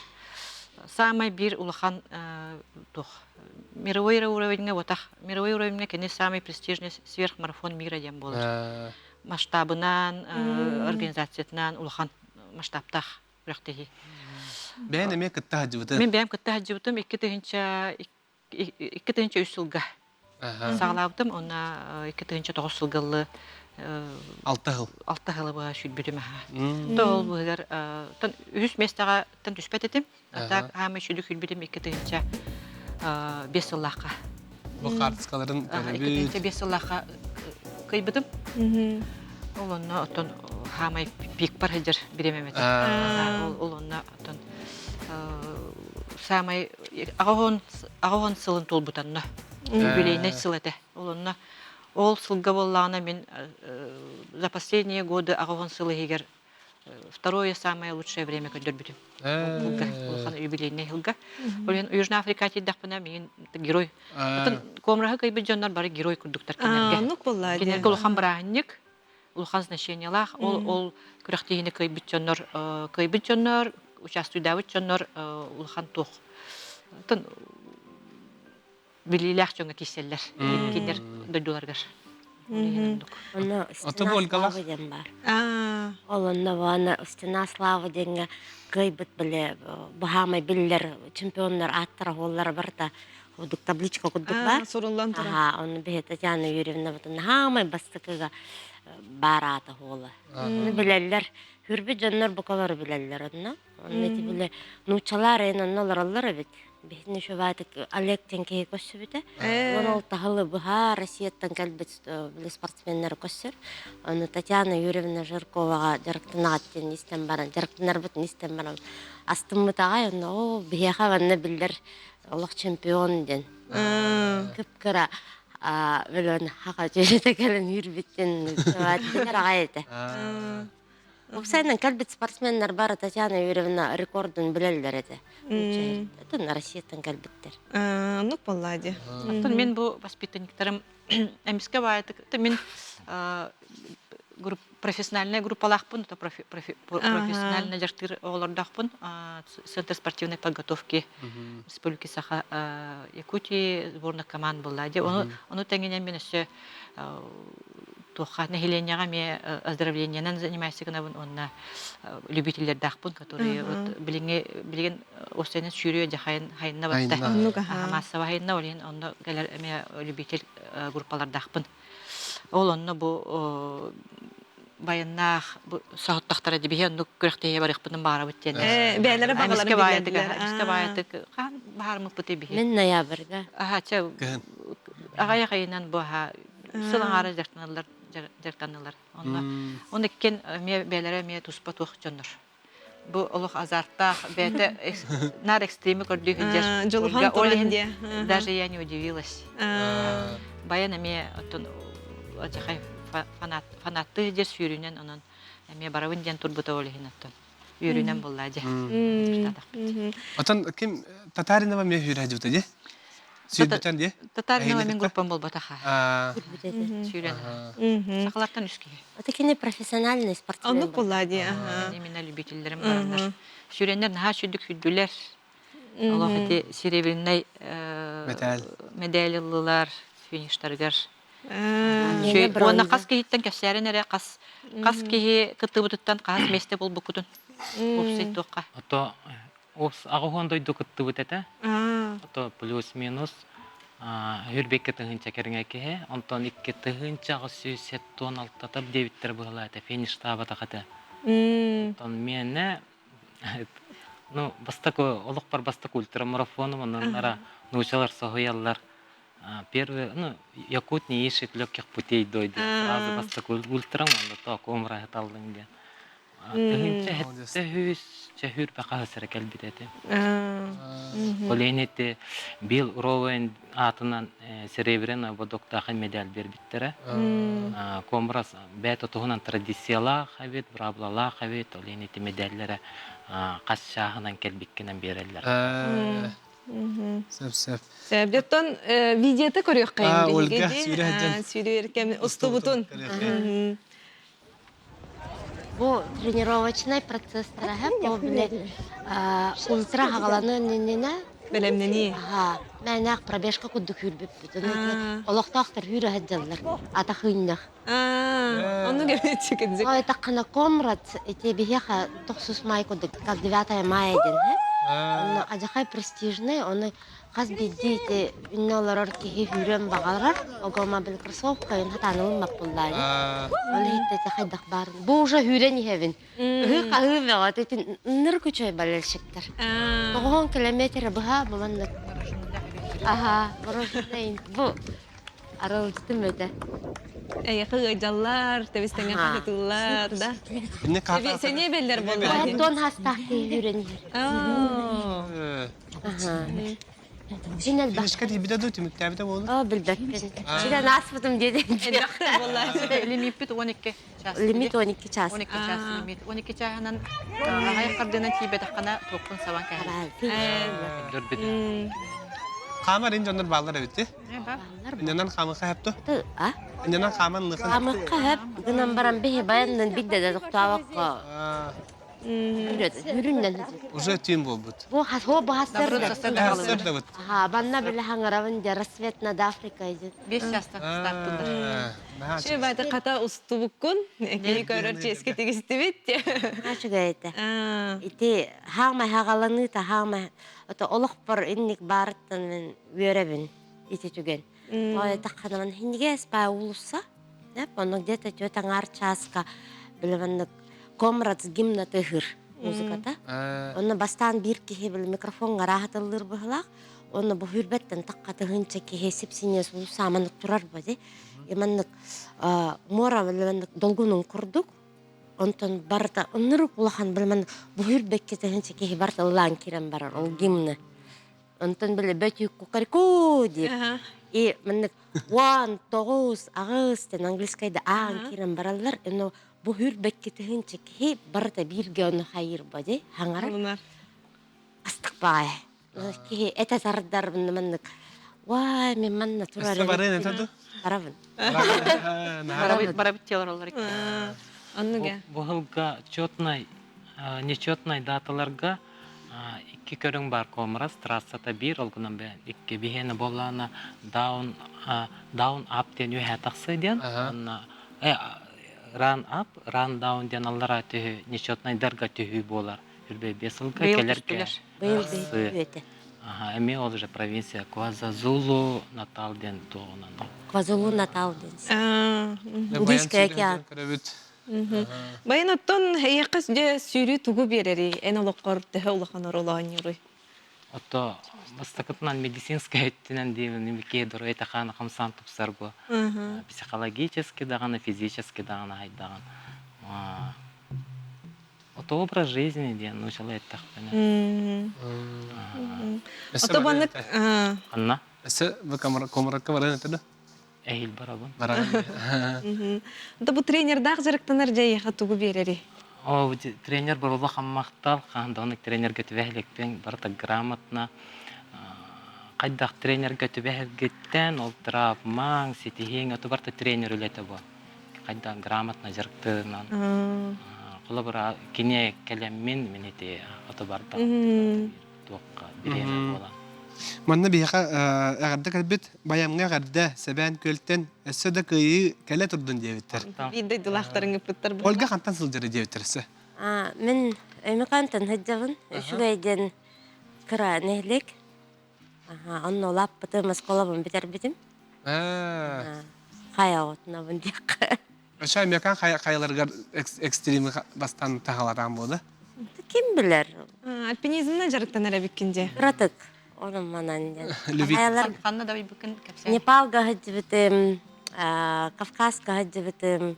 Самай биир улахан туох мировой уровеньҥа уотах мировой уровеньҥа кини самый престижный сверхмарафон мира диэн буолар. Масштабынан, организациятынан улахан масштабтаах күрэхтэһии. Бэйэн эмиэ кытта сылдьыбытын? Мин бэйэм кытта сылдьыбытым 2003 сылга саҕалаабытым уонна 2009 сылга Алта сыл. Алта сылы быһа сүүрбүтүм аха. То ол быһыгар үһүс миэстэҕэ тан түспэт этим. А так аамай сүдү күлбүтүм 2005 сыллаахха. Бу хаартыскаларын көрөбүт. 2005 сыллаахха кыйбытым. Ол онно оттон хаамай пикпар сылдьар бириэмэм этэ. Ол онно оттон саамай аҕа сылын туолбутанна. Юбилейный сыл этэ. Ол онно ол сылга буоллаҕына мин за последние годы аҕа сыл иһигэр второе самое лучшее время көрдөрбүтүм. Сылга, улахан юбилейный сылга. Ол иһин Южная Африка тиийдэхпинэ миигин герой. Атын Комраһы кыйбыт дьоннор бары герой курдуктар кинилэргэ. Оннук буолла Кинилэргэ улахан бырааһынньык, улахан значениелаах. Ол ол күрэхтэһиини кыайбыт дьоннор, кыайбыт дьоннор, участвуйдаабыт дьоннор улахан туох. Атын билиилээх дьоҥҥо киирсэллэр кинилэр дойдуларыгар. Онно Стена Слава диэн баар. Ол онно баана Стена Слава диэҥҥэ кыайбыт били баһаамай биллэр чемпионнар ааттара хуоллара барыта курдук табличка курдук баар. Суруллан турар. Аха, онно биһи Татьяна Юрьевна бутун хаамай бастакыга баар аата хуола. Ону билэллэр. Хүрбүт дьоннор букалары билэллэр онно. Онно ити били нууччалар эн онно олороллор эбит. Биһини шубаатык Олег диэн киһи көрсүбүтэ. Уон ол таһылы быһа Россияттан кэлбит били спортсменнары көрсөр. Ону Татьяна Юрьевна Жирковаҕа дьарыктанаҕыт диэн истэн баран, дьарыктанарбытын истэн баран астыммыт аҕай. Онно оо биһиэхэ манна биллэр олох чемпион диэн. Кып-кыра бөлөн хаха дьүөтэ кэлэн үүрбүттэн аҕай этэ. Уопсайынан кэлбит спортсменнар бары Татьяна Юрьевна рекордун билэллэр этэ. Это Россияттан кэлбиттэр. Оннук буолла дии. Оттон мин бу воспитанниктарым эмискэ баайытык мин профессиональная группалаахпын, профессионально дьарыктыыр оҕолордоохпун. Центр спортивной подготовки Республики Саха Якутии сборных команд буолла дии. Ону ону тэҥинэн мин өссө туохха нэһилиэнньэҕэ эмиэ оздоровлениенан занимайся гынабын уонна любителлэрдаахпын, которые вот билиҥҥи билигин уопсайынан сүүрүө дьэ хайын хайынна барда массово хайынна ол иһин онно кэлэр эмиэ любитель группалардаахпын. Ол онно бу байаннаах соһуттахтара дии биһи оннук күрэхтэһиэ барыахпытын баҕарабыт диэн. Бэйэлэрэ баҕаларын билэллэр. Эмискэ баайытык хаан баһаармыппыт биһи. Мин ноябрьга. Аха чэ аҕыйах ыйынан бу аха сыл аҥаара дьарыктаналлар дьарыктаналлар. Онно он иккиэн эмиэ бэйэлэрэ эмиэ туспа туох дьоннор. Бу олох азарттаах бэйэтэ наар экстрими көрдүү сылдьар. Дьулуһан туран диэ. Даже я не удивилась. Баян эмиэ оттон адьахай фанат фанаттыы дьэ сүүрүнэн онон эмиэ барабын диэн турбута ол иһин оттон үөрүүнэн буолла дьэ. Отон ким Татаринова эмиэ сүүрэ дьута дии? Сүүрбүтэн дии? Татаринова мин группам буолбатаха. Сүүрэн. Сахалартан үс киһи. Это кини профессиональный спортсмен. Оннук буолла дии. Именно любителлэрим бараннар. Сүүрэннэр наһаа сүүрдүк сүүрдүлэр. Олох ити серебряный медаль ыллылар фиништарыгар. Уонна хас киһиттэн кэпсээрин эрэ хас хас киһи кыттыбытыттан хас миэстэ булбуккутун уопсай туохха. Ото аҕыһуон дойду кыттыбыт этэ. Ото плюс-минус хүрбекке тыһыынча кэриҥэ киһи, онтон 2876 диэбиттэр быһалаа этэ, фиништаабатах этэ. Онтон миэнэ ну бастакы олохпор бастакы ультрамарафоном онон ара научалар соһуйаллар. Первый, ну, якут не ищет легких путей дойду. Сразу бастакы ультрам, онно току умраһыталлың диэн. Тыһыынча 700 чөһүүр баха сыра кэлбит этэ. Ол иһин ити Билл Роуэн аатынан серебряный ободоктаах медаль биэрбиттэрэ. Комрас бэйэтэ туһунан традициялаах эбит, быраабылалаах эбит, ол иһин ити медаллэрэ хас чааһынан кэлбиккинэн биэрэллэр. Сөп, сөп. Сөп. Оттон видеота көрүөххэйин Ольга сүүрэ сүүрүөр кэм устубутун. Бу тренировочнай процесстара ол били ультра хаҕаланыан иннинэ бэлэмнэнии. Аха, мээнээх пробежка курдук үүрбүппүт. Олохтоохтор үүрэ сылдьаллар. Атах ыынньах. Онну кэбиэччикинзик. Ой, таххана Комрад, ити биһиэхэ тохсус май курдук, как 9 мая диэн, Онно адьахай престижный, ону Хас биирдии ити иннэ олорор киһи сүүрүөн баҕарар, огома били кроссовкайын хатаан ылыммаппыллаайы. Ол иһиттэ ити хайдах баар. Бу уже сүүрэн иһэбин. Ыһыы-хаһыы бөҕө ити ныр күчөй болельщиктар. Тоҕуһун километры быһа бу маннык. Аха, мороженое бу аралдьытым этэ. Эйэхэ ыалдьаллар, тэбистэҥэ хаһытыллар, да. Сэниэ беллер буолла. Тон хастаах киһи сүүрэн иһэр. Син элбэх. Финишка тиийбитэ дуу, түмүктээбитэ буолуо? Оо, билбэппин. Синэн ааспытым диэн. Элбэхтэр буолла. Лимиппит 12 час. Лимит 12 час. 12 час лимит. 12 чааһынан аҕай хардыынан тиийбэтэххинэ туохпун сабан кэһэллэр. Хаамар ин дьоннор бааллар эбит Иннэнэн хаамыха хэпту? А? Иннэнэн хааман лыхан. Хаамыха хэп гынан баран биһи баяннан бидде да тохтообокко Үрүннэн Уже түүн буолбут. Бу хас бу хастар Хастар Аха, банна биле хаңарабын де рассвет над Африкой ден. 5 частан старттылар. Ши баты ката устубуккун, кини көрөр ческе тигистибит. Ачугайта. Ити хаамай хагаланы та хаамай ото олохпор инник барыттан мен үөрөбүн ити түген. Ой тахханаман хинниге спа улусса. Онно где-то түөт аҥаар чааска билебаннык Комрадс гимна тыһыр музыката. Онно бастаан биир киһи били микрофон араахатыллыыр быһылаах. Онно бу хүрбэттэн тахха тыһыынча киһи сипсине сааманнык турар бади. Иманнык муора билебаннык долгунун курдук. Онтон барыта ынырык улахан билеманнык бу хүрбэкке тыһыынча киһи барыта ыллаан киирэн барар ол гимны. Онтон били бөтүүк кукарику диир. И маннык one, тоҕус, аҕыс диэн английскайда аан киирэн бараллар. Но бу хүрбэкки тыһыынча киһи барыта бииргэ ону хайыыр бади хаҥарар. Астык баай. Киһи этэ тардар маннык Вай, мен манна турар. Барын это ду? Барабын. Барабыт телор олар. Оннуга. Бу сылга четный, нечетный даталарга икки көрүҥ баар Комрас трассата биир ол гынан икки биһиэнэ буоллаҕына даун даун ап диэн үөһээ тахсыы диэн уонна ран ап ран даун диэн аллараа түһүү нечетнайдарга түһүү буолар үрбэй биэс сылга кэлэргэ тахсыы эмиэ ол уже провинция Квазазулу Натал диэн туоҕунан Квазулу Натал диэн Индийский океан Байын оттон эйиэхэ дьэ сүүрүү тугу биэрэрий? Эн олоххор төһө улахан оруолу оонньууруй? Ото бастакытынан медицинскэй өттүнэн диэбин киһи доруобуйата хаана хамсаан тупсарго психологически даҕаны физически даҕаны хайдаҕын Ото образ жизни диэн нуучалыы эттэхпинэ. Ото баннык Ханна? Өссө бу комракка баран этэ да? Эһил барабын. Барабын. Да бу тренердаах дьарыктанар дьайыха тугу биэрэри? О, тренер бар улахан махтал, хаһан да оннук тренергэ түбэһиликпин барыта грамотно хайдах тренергэ түбэһэргиттэн ол травмаҥ, ситиһииҥ, ото барыта тренер үлэтэ бу. Хайдах грамотно дьарыктыырынан. Холобура, кини кэлэммин мин ити ото барда туохха бириэмэ буолан. Манна биһиэхэ эҕэрдэ кэлбит байамҥа эҕэрдэ Сэбээн Күөлтэн өссө да кыайыы кэлэ турдун диэбиттэр. Биир дойдулаахтарыҥ ыппыттар Ольга хантан сылдьара диэбиттэр өссө. Мин Өймөкөөнтөн сылдьабын. Үчүгэй диэн кыра нэһилиэк. Онно улааппытым, оскуолабын бүтэрбитим. Хайа оҕотунабын диэххэ. Өссө Өймөкөөн хайаларыгар экстрими бастан таһалатаан буолла. Ким билэр? Альпинизмнан дьарыктанар эбиккин дьэ. Кыратык. Онон манан диэн. Хайалар Ханна да ыйбыккын кэпсээн. Непалга сылдьыбытым, Кавказка сылдьыбытым.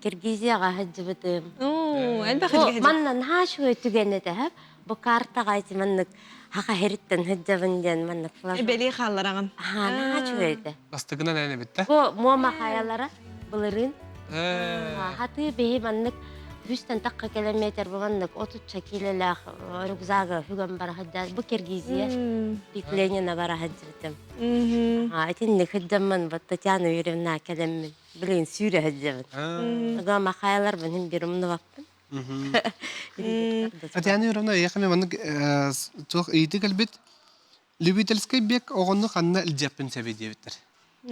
Киргизияҕа сылдьыбытым. Оо, элбэх Бу илгэ манна наһаа үчүгэй түгэн этэ, һэ. Бу картаҕа ити маннык хаха иһириттэн сылдьабын диэн маннык флажок. Бэлиэ хааллараҕын. Аһаа, наһаа үчүгэй этэ. Бастакынан эн эбит да? Бу Муома хайалара былырыын. Э. Хатыы биһи маннык үстэн тахха километр бу маннык отучча киилэлээх рюкзагы хүгэн бара сылдьар. Бу Киргизия Пик Ленина бара сылдьыбытым. Итинник сылдьаммын вот Татьяна Юрьевна кэлэммин билигин сүүрэ сылдьабын. Ага махайларбын иһин биир умнубаппын. Татьяна Юрьевна, эйиэхэ мен маннык туох ыйытыы кэлбит. Любительскай бег оҕону ханна илдьиэхпин сөбүй диэбиттэр.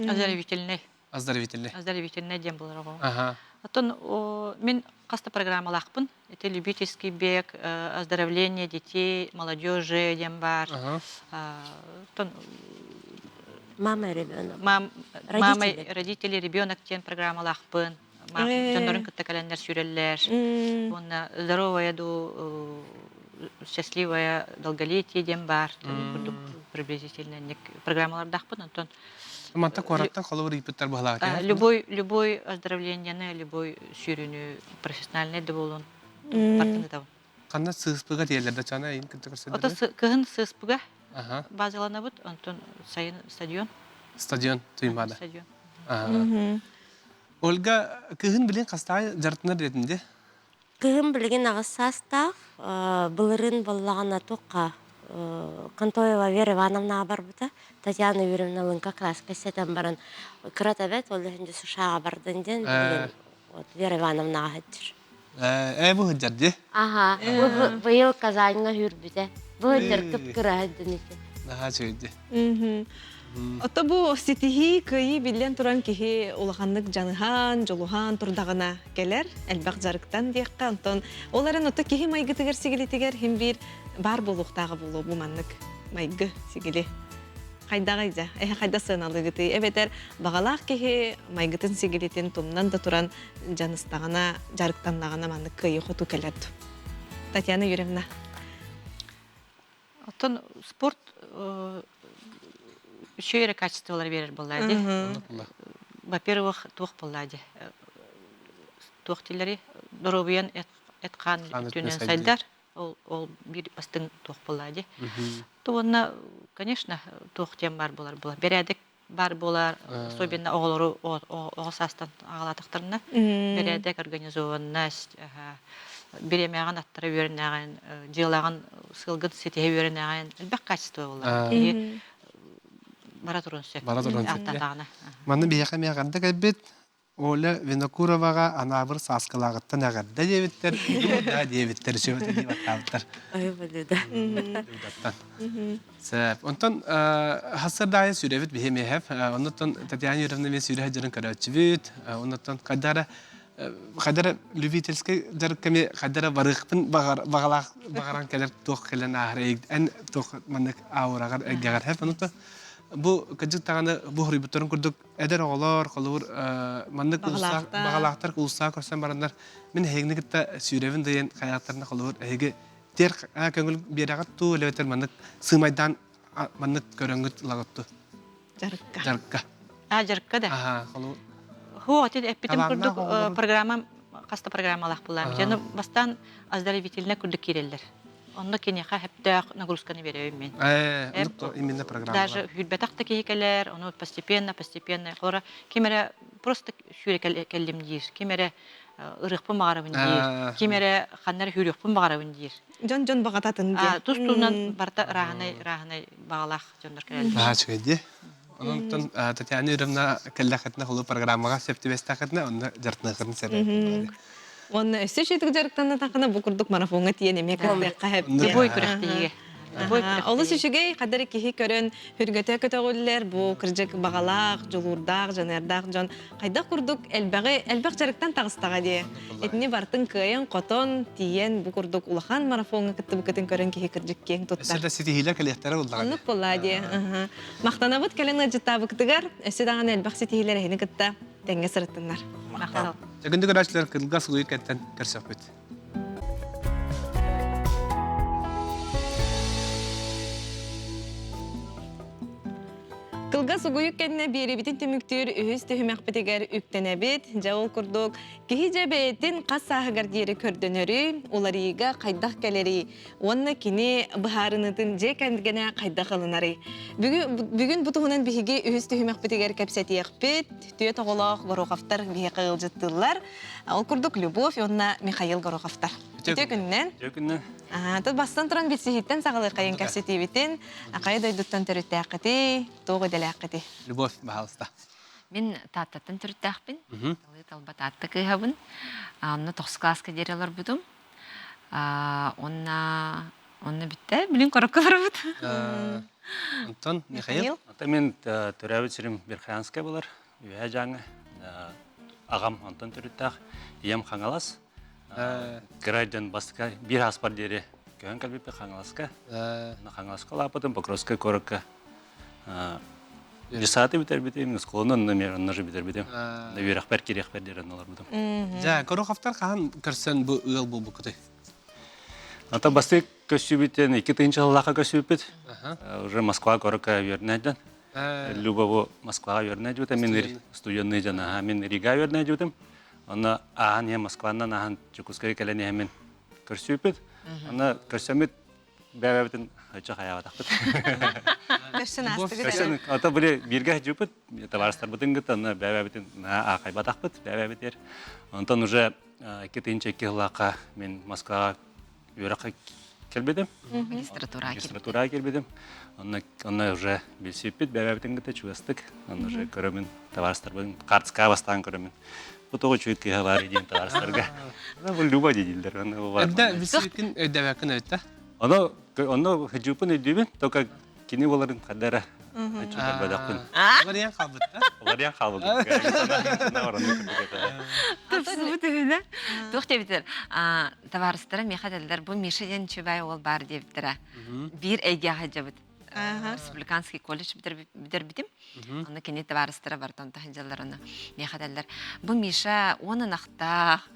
Оздоровительный. Оздоровительный. Оздоровительный диэн буолар оҕо. Аха. Оттон мин хаста программалаахпын. Это любительский бег, оздоровление детей, молодежи диэн баар. Оттон Мама и ребенок. Мам, мама, родители, ребенок диэн программалаахпын. Дьоннорун кытта кэлэннэр сүүрэллэр. Уонна здоровая ду счастливое долголетие диэн баар. Курдук приблизительно программалардаахпын. Онтон Манта куораттан холобур ыйпыттар быһалаах Любой любой оздоровлениены, любой сүүрүүнү профессиональный да буолун бартын ытабын. Ханна сыыспыга тиэллэр да чана эйин кытта көрсөдөрө? Ото кыһын сыыспыга базаланабыт, онтон сайын стадион. Стадион Туймаада. Стадион. Ольга кыһын билин хастаай дьарытынар дедин де? Кыһым билигин аҕыс саастаах, былырыын буоллаҕына туохха Контоева Вера Ивановнаҕа барбыта. Татьяна Юрьевналыын как раз кэпсэтэн баран кырата эбэт, ол иһин дьэ США-ҕа бардын диэн билигин вот Вера Ивановнаҕа сылдьар. Ээ бу сылдьар дии. Аха, быйыл Казаньҥа сүүрбүтэ. Бу сылдьар кып-кыра сылдьан ити. Наһаа үчүгэй дии. Ото бу ситиһии, кыайыы биллэн туран киһи улаханнык дьаныһан, дьулуһан турдаҕына кэлэр, элбэх дьарыктан диэххэ. Онтон ол эрэн ото киһи майгытыгар сигилитигэр хим биир баар буолуохтааҕа буолуо бу маннык майгы сигили. Хайдаҕый дьэ? Эһэ хайда сыаналыыгытый? Эбэтэр баҕалаах киһи майгытын сигилитин тумнан да туран дьаныстаҕына, дьарыктаннаҕына маннык кыайыы хоту кэлэр дуу? Татьяна Юрьевна. Оттон спорт үчүгэй эрэ качестволары биэрэр буоллаа дии. Во-первых, туох буоллаа дии. Туох дииллэрий? Доруобуйан эт-хаан өттүнэн сайдар. Ол, ол биир бастыҥ туох буоллаа дии. То уонна, конечно, туох диэн баар буолар буолар. Бэрээдэк баар буолар, особенно оҕолору оҕо саастан аҕалаатахтарына бэрээдэк, организованность, бириэмэҕин аттара үөрэнэҕин, дьыалаҕын сыалгын ситиһэ үөрэнэҕин, элбэх качество буолар. Киһи бара турун сөп. Бара турун сөп. Манна биһиэхэ эмиэ эҕэрдэ кэлбит. Оля Винокуроваҕа Анаабыр Сааскылааҕыттан эҕэрдэ диэбиттэр, да диэбиттэр, үчүгэй дии баттаабыттар. Ой, Сөп. Онтон хассардаайы сүрэбит биһи миэхэп. Оннуттан Татьяна Юрьевна мен сүүрэ сылдьарын көрөөччүбүт. Оннуттан хайдара хайдара любительскай дьарыкка ми хайдара барыахпын бағалаах бағаран кэлэр туох кэлэн ааһар эн туох маннык аураҕар эргэҕэр хэп. Оннуттан бу кыдьык даҕаны бу хоруйбуттарын курдук эдэр оҕолор холобур маннык баҕалаахтар улуустаах көрсөн бараннар мин эһигини кытта сүүрэбин да хайааттарына холобур эһиги тиэр көҥүл биэрэҕит туу элэбэтэр маннык сыымайдаан маннык көрөҥҥүт ылаҕыт ту дьарыкка дьарыкка а дьарыкка да аха холобур Хоо, ити эппитим курдук программа хаста программалаах булаам. Дьэ, бастаан оздоровительнай курдук киирэллэр. Онно киниэхэ сөптөөх нагрузканы биэрэбин мин. Э, именно программа. Даже хүрбэтэх да киһи кэлэр, ону постепенно, постепенно. Холора ким эрэ просто сүүрэ кэллим диир, ким эрэ ырыахпын баҕарабын диир, ким эрэ ханна эрэ сүүрүөхпүн баҕарабын диир. Дьон-дьон баҕататын диир. Тус-туһунан барыта ырааһынай, ырааһынай баҕалаах дьоннор кэлэллэр. Наһаа үчүгэй дии. Онон Татьяна Юрьевна кэллэххитинэ холу программаҕа сөп түбэстэххитинэ онно дьарыктаныаххытын сөп. Уонна өссө үчүгэй дьарыктаннатаххына бу курдук марафоҥҥа тиийэн эмиэ кыттыахха сөп. Любой күрэхтэһиигэ. Олус үчүгэй, хадары киһи көрөн хүргэтэ көтөҕүллэр, бу кырдьык баҕалаах, дьулуурдаах, дьаныардаах дьон хайдах курдук элбэҕи элбэх дьарыктан таҕыстаҕа дии. Итини бартын кыайан хотон, тиийэн бу курдук улахан марафоҥҥа кыттыбыккытын көрөн киһи кырдьык киэҥ туттар. Өссө да ситиһиилэр кэлиэхтэрэ буоллаҕа. Оннук буоллаа дии. Махтанабыт кэлэн ыалдьыттаабыкытыгар, өссө даҕаны элбэх ситиһиилэр эһини кытта тэҥҥэ сырыттыннар. Махтал. Күндү көрөөччүлэр кылгас улуйук кэнтэн көрсөхпүт. Кылгас. Кылгас угуйук кэннэ биэрибитин түмүктүүр үһүс түһүмэхпитигэр үктэнэбит. Дьэ ол курдук киһи дьэ бэйэтин хас сааһыгар диэри көрдөнөрүй, уларыйыыга хайдах кэлэрий уонна кини быһаарыныытын дьиэ кэргэнэ хайдах ылынарый? Бүгүн, бүгүн бу туһунан биһиги үһүс түһүмэхпитигэр кэпсэтиэхпит. Түөрт оҕолоох Гороховтар биһиэхэ ыалдьыттыыллар. Ол курдук Любовь уонна Михаил Гороховтар. Үтүө күнүнэн. Үтүө күнүнэн. Тут бастан туран билсиһиттэн саҕалыаххайын кэпсэтиибитин. Хайа дойдуттан төрүттээххитий, туох идэлээххитий? Любовь, баһаалыста. Мин Тааттаттан төрүттээхпин. Талыы талба Таатта кыыһабын. Онно тохсус кылааска диэри олорбутум. Онно онно бүттэ. Билин корокко олоробут. Антон, Михаил? Ата мен төрөөбүт сирим Верхоянскай болар. Үөһээ Дьааҥы. Аҕам онтон төрүттээх. Ийэм Хаҥалас. Кыра дьон бастакы биир ааспар диэри көһөн кэлбиппит Хаҥаласка. Хаҥаласка улааппытым, Покровскай куоракка Десаты бүтэрбитим, оскуоланы онно онно же бүтэрбитим. Үөрэхпэр кириэхпэр диэри онно олорбутум. Дьэ, Гороховтар хаһан көрсөн бу ыал буолбуккутуй? Ата бастык көссүүбүттэн 2000 сыллаахха көссүүппүт. Уже Москва куоракка үөрэнээдден. Люба бу Москваҕа үөрэнээдьибитэ, мин студенный дьон мин Рига үөрэнээдьибитим. Онно ааһан иһэн Москванан ааһан Дьокуускайга кэлэн иһэммин көрсүүппүт. Онно көрсөммүт бэйэбитин очо хайаабатахпыт. Көрсөн аастыгыт. Көрсөн, ото били бииргэ сылдьыбыппыт, табаарыстарбытын кытта онно бэйэбитин наһаа аахайбатахпыт, бэйэбитигэр. Онтон уже 2002 сыллаахха мин Москваҕа үөрэххэ кэлбитим. Магистратураҕа Магистратураҕа киирбитим. Онно, онно уже билсиппит, бэйэбитин кытта чугастык. Онно уже көрөмүн, табаарыстарбын карточкаҕа бастаан көрөмүн. Бу тоҕо үчүгэй кыыһа баар диэн табаарыстарга. Бу Люба дииллэр. Эрдэ билсибиккин өйдөөбөккүн эбит да? Ону, онно хыдьыыппын өйдүүбүн, только кини буоларын хадда эрэ көрбөтөхпүн. Уларыйан хаалбыт да? Уларыйан хаалбыт. Тупсубут үһүнэ. Туох диэбиттэр? Табаарыстара миэхэ этэллэр, бу Миша диэн үчүгэй уол баар диэбиттэрэ. Биир эйгэҕэ сылдьабыт. Республиканский колледж бүтэрбитим. Онно кини табаарыстара бартан таһыдьаллар ону миэхэ этэллэр. Бу Миша уон ынахтаах,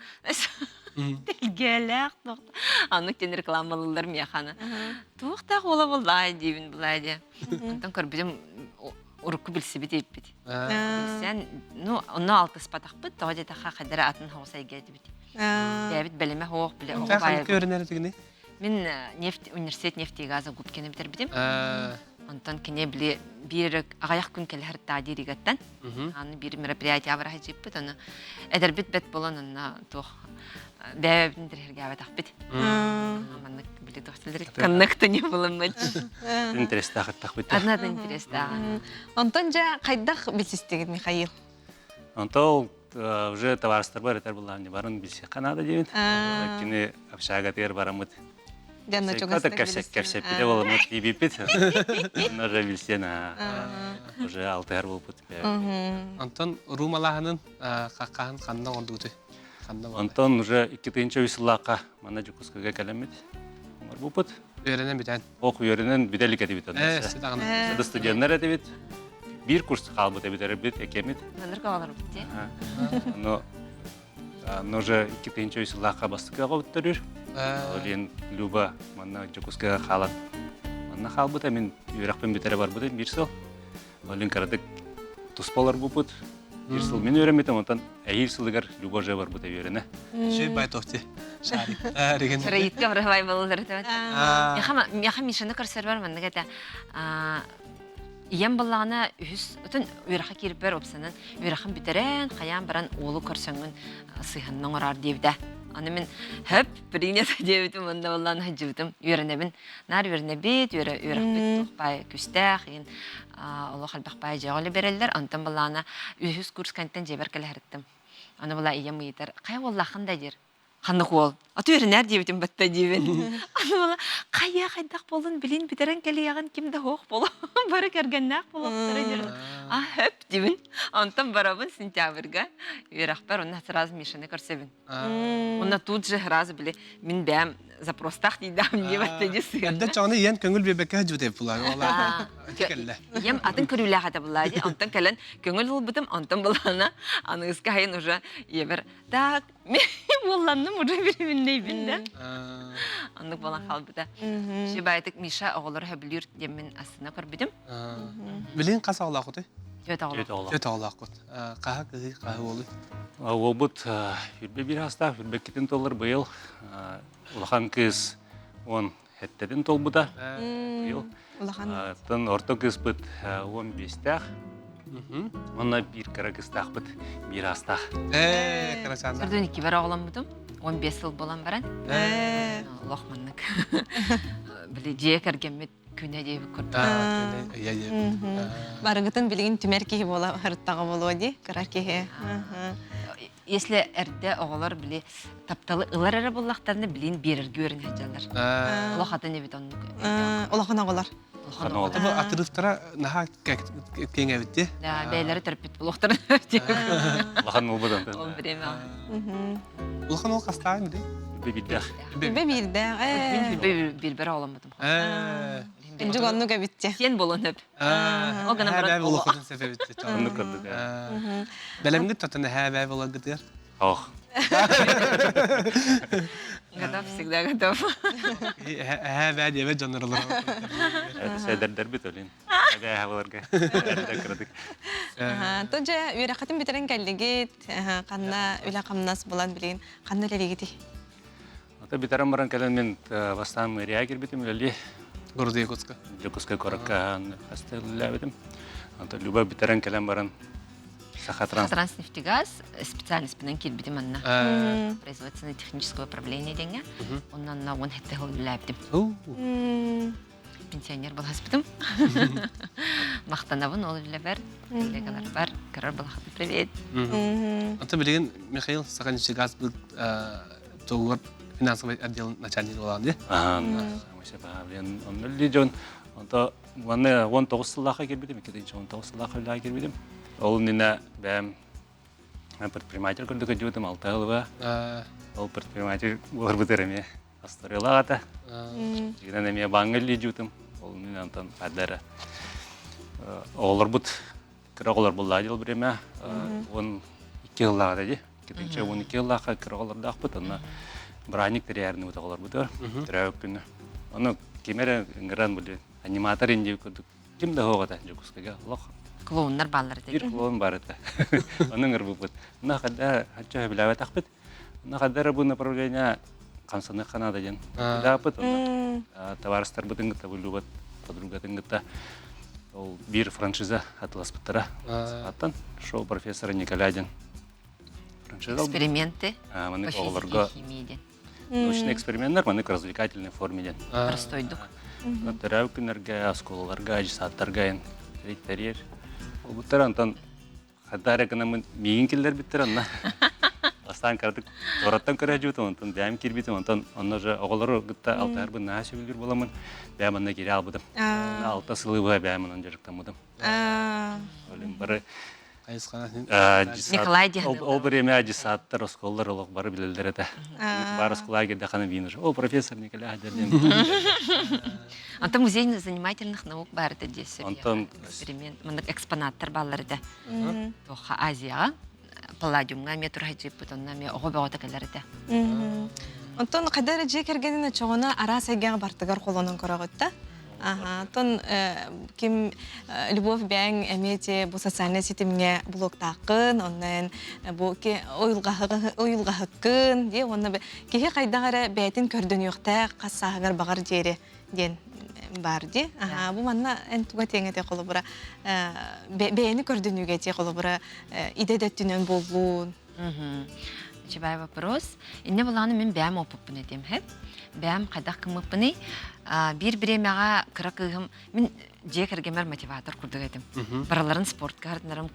тэлгэлээх Аны кини рекламалыыллар миэхэ аны. Туохтаах уола буоллаай диибин булаа диэ. Онтон көрбүтүм урукку билсибит эппит. Билсэн, ну, онно алтыспатахпыт, тоҕо диэтэххэ хадара атын хоҕус эйгэ этибит. Бэйэбит бэлэмэ суох, биле оҕо баайа. Көрүнэр этигини? Мин нефть университет нефти и газа Губкины бүтэрбитим. Онтон кини били биир аҕыйах күн кэлэһэр таадииригаттан аны биир мероприятие бараһы дьииппит ону эдэрбит бэт болон онно туох бэйэбитин тирһэргээбэтэхпит. Маннык били туох коннекта не было мочь. Интерестээх ыттахпыт. Одна интерестээх. Онтон дьэ хайдах билсистигит Михаил? Онтон ол уже табаарыстарбар этэр буллаан барын билсиэххэ наада диэбин. Кини общагатыгар бараммыт. Дьонно чугастык Кэпсэппитэ буоламмыт тиийбиппит. Онно уже билсиэн уже алтыһар буолбут. Онтон румалааһынын хаххаһын ханна оҥордугутуй? Онтон уже 2003 сыллаахха манна Дьокуускайга кэлэммит. Оҥорбуппут. Үөрэнэн бүтэн. Ох үөрэнэн бүтэ илик этибит. Сада студеннар этибит. Биир курс хаалбыт эбит эрбит экемит. Маннык оҕолорбут дии. Но но уже 2003 сыллаахха бастакы оҕобуттарыр. Олен Люба манна Дьокуускайга хаалан манна хаалбыта мин үөрэхпин бүтэрэ барбытым биир сыл. Олен кыратык туспа олорбуппут. Биир сыл мин үөрэммитим, онтон эһиил сылыгар Люба же барбыта үөрэнэ. Үчүгэй байтовти. Шарик. Реген. Шараитка барабай болулар этэ. Миэхэ Мишаны көрсөрбөр маннык этэ. Ийэм баллаҕына үһүс отон үөрэххэ киирбэр опсанан үөрэхин бүтэрэн хайаан баран уолу көрсөҥҥүн сыһанна оҥороор диэбитэ. Аны мин хөп принято диэбитим уонна баллаан сылдьыбытым үөрэнэбин. Наар үөрэнэбит, үөрэхпит туох күстээх, иин олох элбэх баай дьиэҕэ бэрэллэр. Онтон балаана үһүс курс кэнтэн дьиэбэр кэлэһэриттим. Аны була ийэм ыйытар, хайа уоллааххын да диир. Ханнык уол? Аты үөрэнээр диэбитим батта диибин. Аны була хайа хайдах буолун билин бүтэрэн кэлиэҕин ким да суох буолу. Бары кэргэннээх буолуохтара диир. А хөп диибин. Онтон барабын сентябрьга үөрэхпэр онно сразу Мишаны көрсөбүн. Онно тут же сразу били мин бэйэм. запростаах диидам диэбэттэ дии сыһыанна. Эрдэ чоҕуна ийэн көҥүл биэрбэккэ сылдьыбыт була. Ол кэллэ. Ийэм атын көрүүлээх этэ буллаа дии. Онтон кэлэн көҥүл ылбытым, онтон булана аныгыска хайын уже ийэбэр так буолланным уже билиминнейбин да. Оннук буолан хаалбыта. Шибайтык Миша оҕолору хөбүлүүр диэммин астына көрбүтүм. Билин хас оҕолооххутуй? Түөрт оҕолоох. Түөрт оҕолооххут. Хаһа кыһый, хаһа уолуй? Уолбут үрбэ биир астаах, үрбэккитин толор быйыл улахан кыыс он хэттэтин толбута. Быйыл. Улахан. Орто кыыспыт он биэстээх. Онно биир кыра кыстаахпыт, биир астаах. Ээ, кырачааннар. Сөрдөн иккибэр оҕоломмутум. 15 сыл буолан баран. Ээ. Олох маннык. Били дьиэ кэргэммит күнэ диэбит курдук. Барыгытын билигин түмэр киһи буола сырыттаҕа буолуо дии, кыра киһи. Если эрдэ оҕолор били тапталы ылар эрэ буллахтарына билин биэрэргэ үөрэнэ сылдьаллар. Олох атын эбит оннук. Улахан оҕолор. Улахан оҕолор. Бу атырыфтара наһаа киэҥ эбит дии. Да, бэйэлэри төрөппүт олохторун Улахан уолбут онтон. Ол время. Улахан уол хастаан били? Бибирдээх. Бибе биирдээх. Бибе биирбэр оҕоломмутум. Дьук оннук эбитти. Сиэн болон өп. Ол гынан баран улахатын сөп эбитти. Оннук көрдүк. Бэлэмҥит тотон эһээ боларгытыгар? Ох. Готов, всегда готов. Эһээ бээ диэбэт дьоннор олорор. Сэдэрдэрбит өлүн. Эбээ боларга. Эрдэ кыратык. То дьэ үөрэххитин бүтэрэн кэллигит, ханна үлэ-хамнас булан билигин ханна үлэлиигитий? Ата бүтэрэн баран кэлэн мин бастаан мэрия кирбитим үлэлии. Города Якутска. Дьокуускай куоракка хаста үлэлээбитим. Ата Люба бүтэрэн кэлэн баран Сахатранс. Сахатранснефтегаз специальностьпынан киирбитим анна. Производственно-техническое управление деңге. Оннан он хетте хыл үлэлээбитим. Пенсионер баласпытым. Махтанабын ол үлэбэр, коллегаларбар, көрөр балахаты привет. Ата билигин Михаил Саханичигаз тугугар финансовый отдел начальник буолан дии. Онно дьон онто манна 19 сыллаахха кирбитим, 2019 сыллаахха үлэҕэ кирбитим. Ол иннинэ бэйэм предприниматель курдук өдьүбүтүм алта ылыба. Ол предприниматель буоларбытыр эмиэ астарыылаах этэ. Дьигинэн эмиэ бааҥҥа илдьибитим. Ол иннинэ онтон хаддара оҕолорбут кыра оҕолор буллаа дьыл бириэмэ 12 сыллааҕа дии. Китинчэ 12 сыллаахха кыра оҕолордоохпут. Онно бырааһынньык тэрийээрнибит оҕолорбутугар төрөөбүт күнү. Ону ким эрэ ыҥыран били аниматор инди курдук ким да суох этэ Дьокуускайга олох Клоуннар бааллар этэ. Биир клоун бар этэ. Ону ыҥырбыппыт. Онно хадда хачча сөбүлээбэтэхпит. Онно хадда эрэ бу направление хамсаныахха наада диэн сөбүлээбиппит. Онно табаарыстарбытын кытта Люба подругатын кытта ол биир франшиза атыласпыттара. Аттан шоу профессора Николя диэн франшиза. Эксперименты Маннык по физике оҕолорго и химии диэн. научный эксперименнер маннык развлекательной форме диэн. Простойдук. Төрөөбүт күннэргэ, оскуолаларга, дьысааттарга тэрийэр. Олбуттар онтон хадда эрэ гынаммын миигин киллэрбиттэр онно. Бастаан кыратык туораттан көрөөдьүбүтүм, онтон бэйэм киирбитим, онтон онно уже оҕолору кытта алтыһарбын наһаа сөбүлүүр буоламмын, бэйэм онно киирэ албытым. Алта сылы быһа бэйэм онон дьарыктаммытым. Олин бары Николай диэн Ол время десанттар, оскуолалар олох бары билэллэр этэ. Бар оскуолаға кирдэххинэ биин уже. О, профессор Николай диэн. Онтон музей занимательных наук баар этэ диэсэ. Онтон эксперимент, маннык экспонаттар бааллар этэ. Туохха Азияҕа Палладиумҥа эмиэ турһайдьыппыт, онно эмиэ оҕо бөҕөтө кэлэр этэ. Онтон хайда эрэ дьиэ кэргэнин оччоҕуна араас эйгэҕэ бартыгар холонон көрөҕүт да? Аха, оттон ким Любовь бэйэҥ эмиэ те бу социальнай ситимҥэ блогтааххын, онно эн бу уйулҕаһыккын диэ уонна киһи хайдах эрэ бэйэтин көрдөнүөхтээх хас сааһыгар баҕар диэри диэн баар дии. Аха, бу манна эн туга тиэҥ этэ холобура бэйэни көрдөнүүгэ этиэ холобура идэ да өттүнэн буоллун. Үчүгэй вопрос. Инне булааны мин бэйэм опыппын этим, хэп. Бэйэм хайдах кыммыппыный? Биир бириэмэҕэ кыра кыыһым мин дьиэ кэргэммэр мотиватор курдук этим. Барыларын спортка хардынарым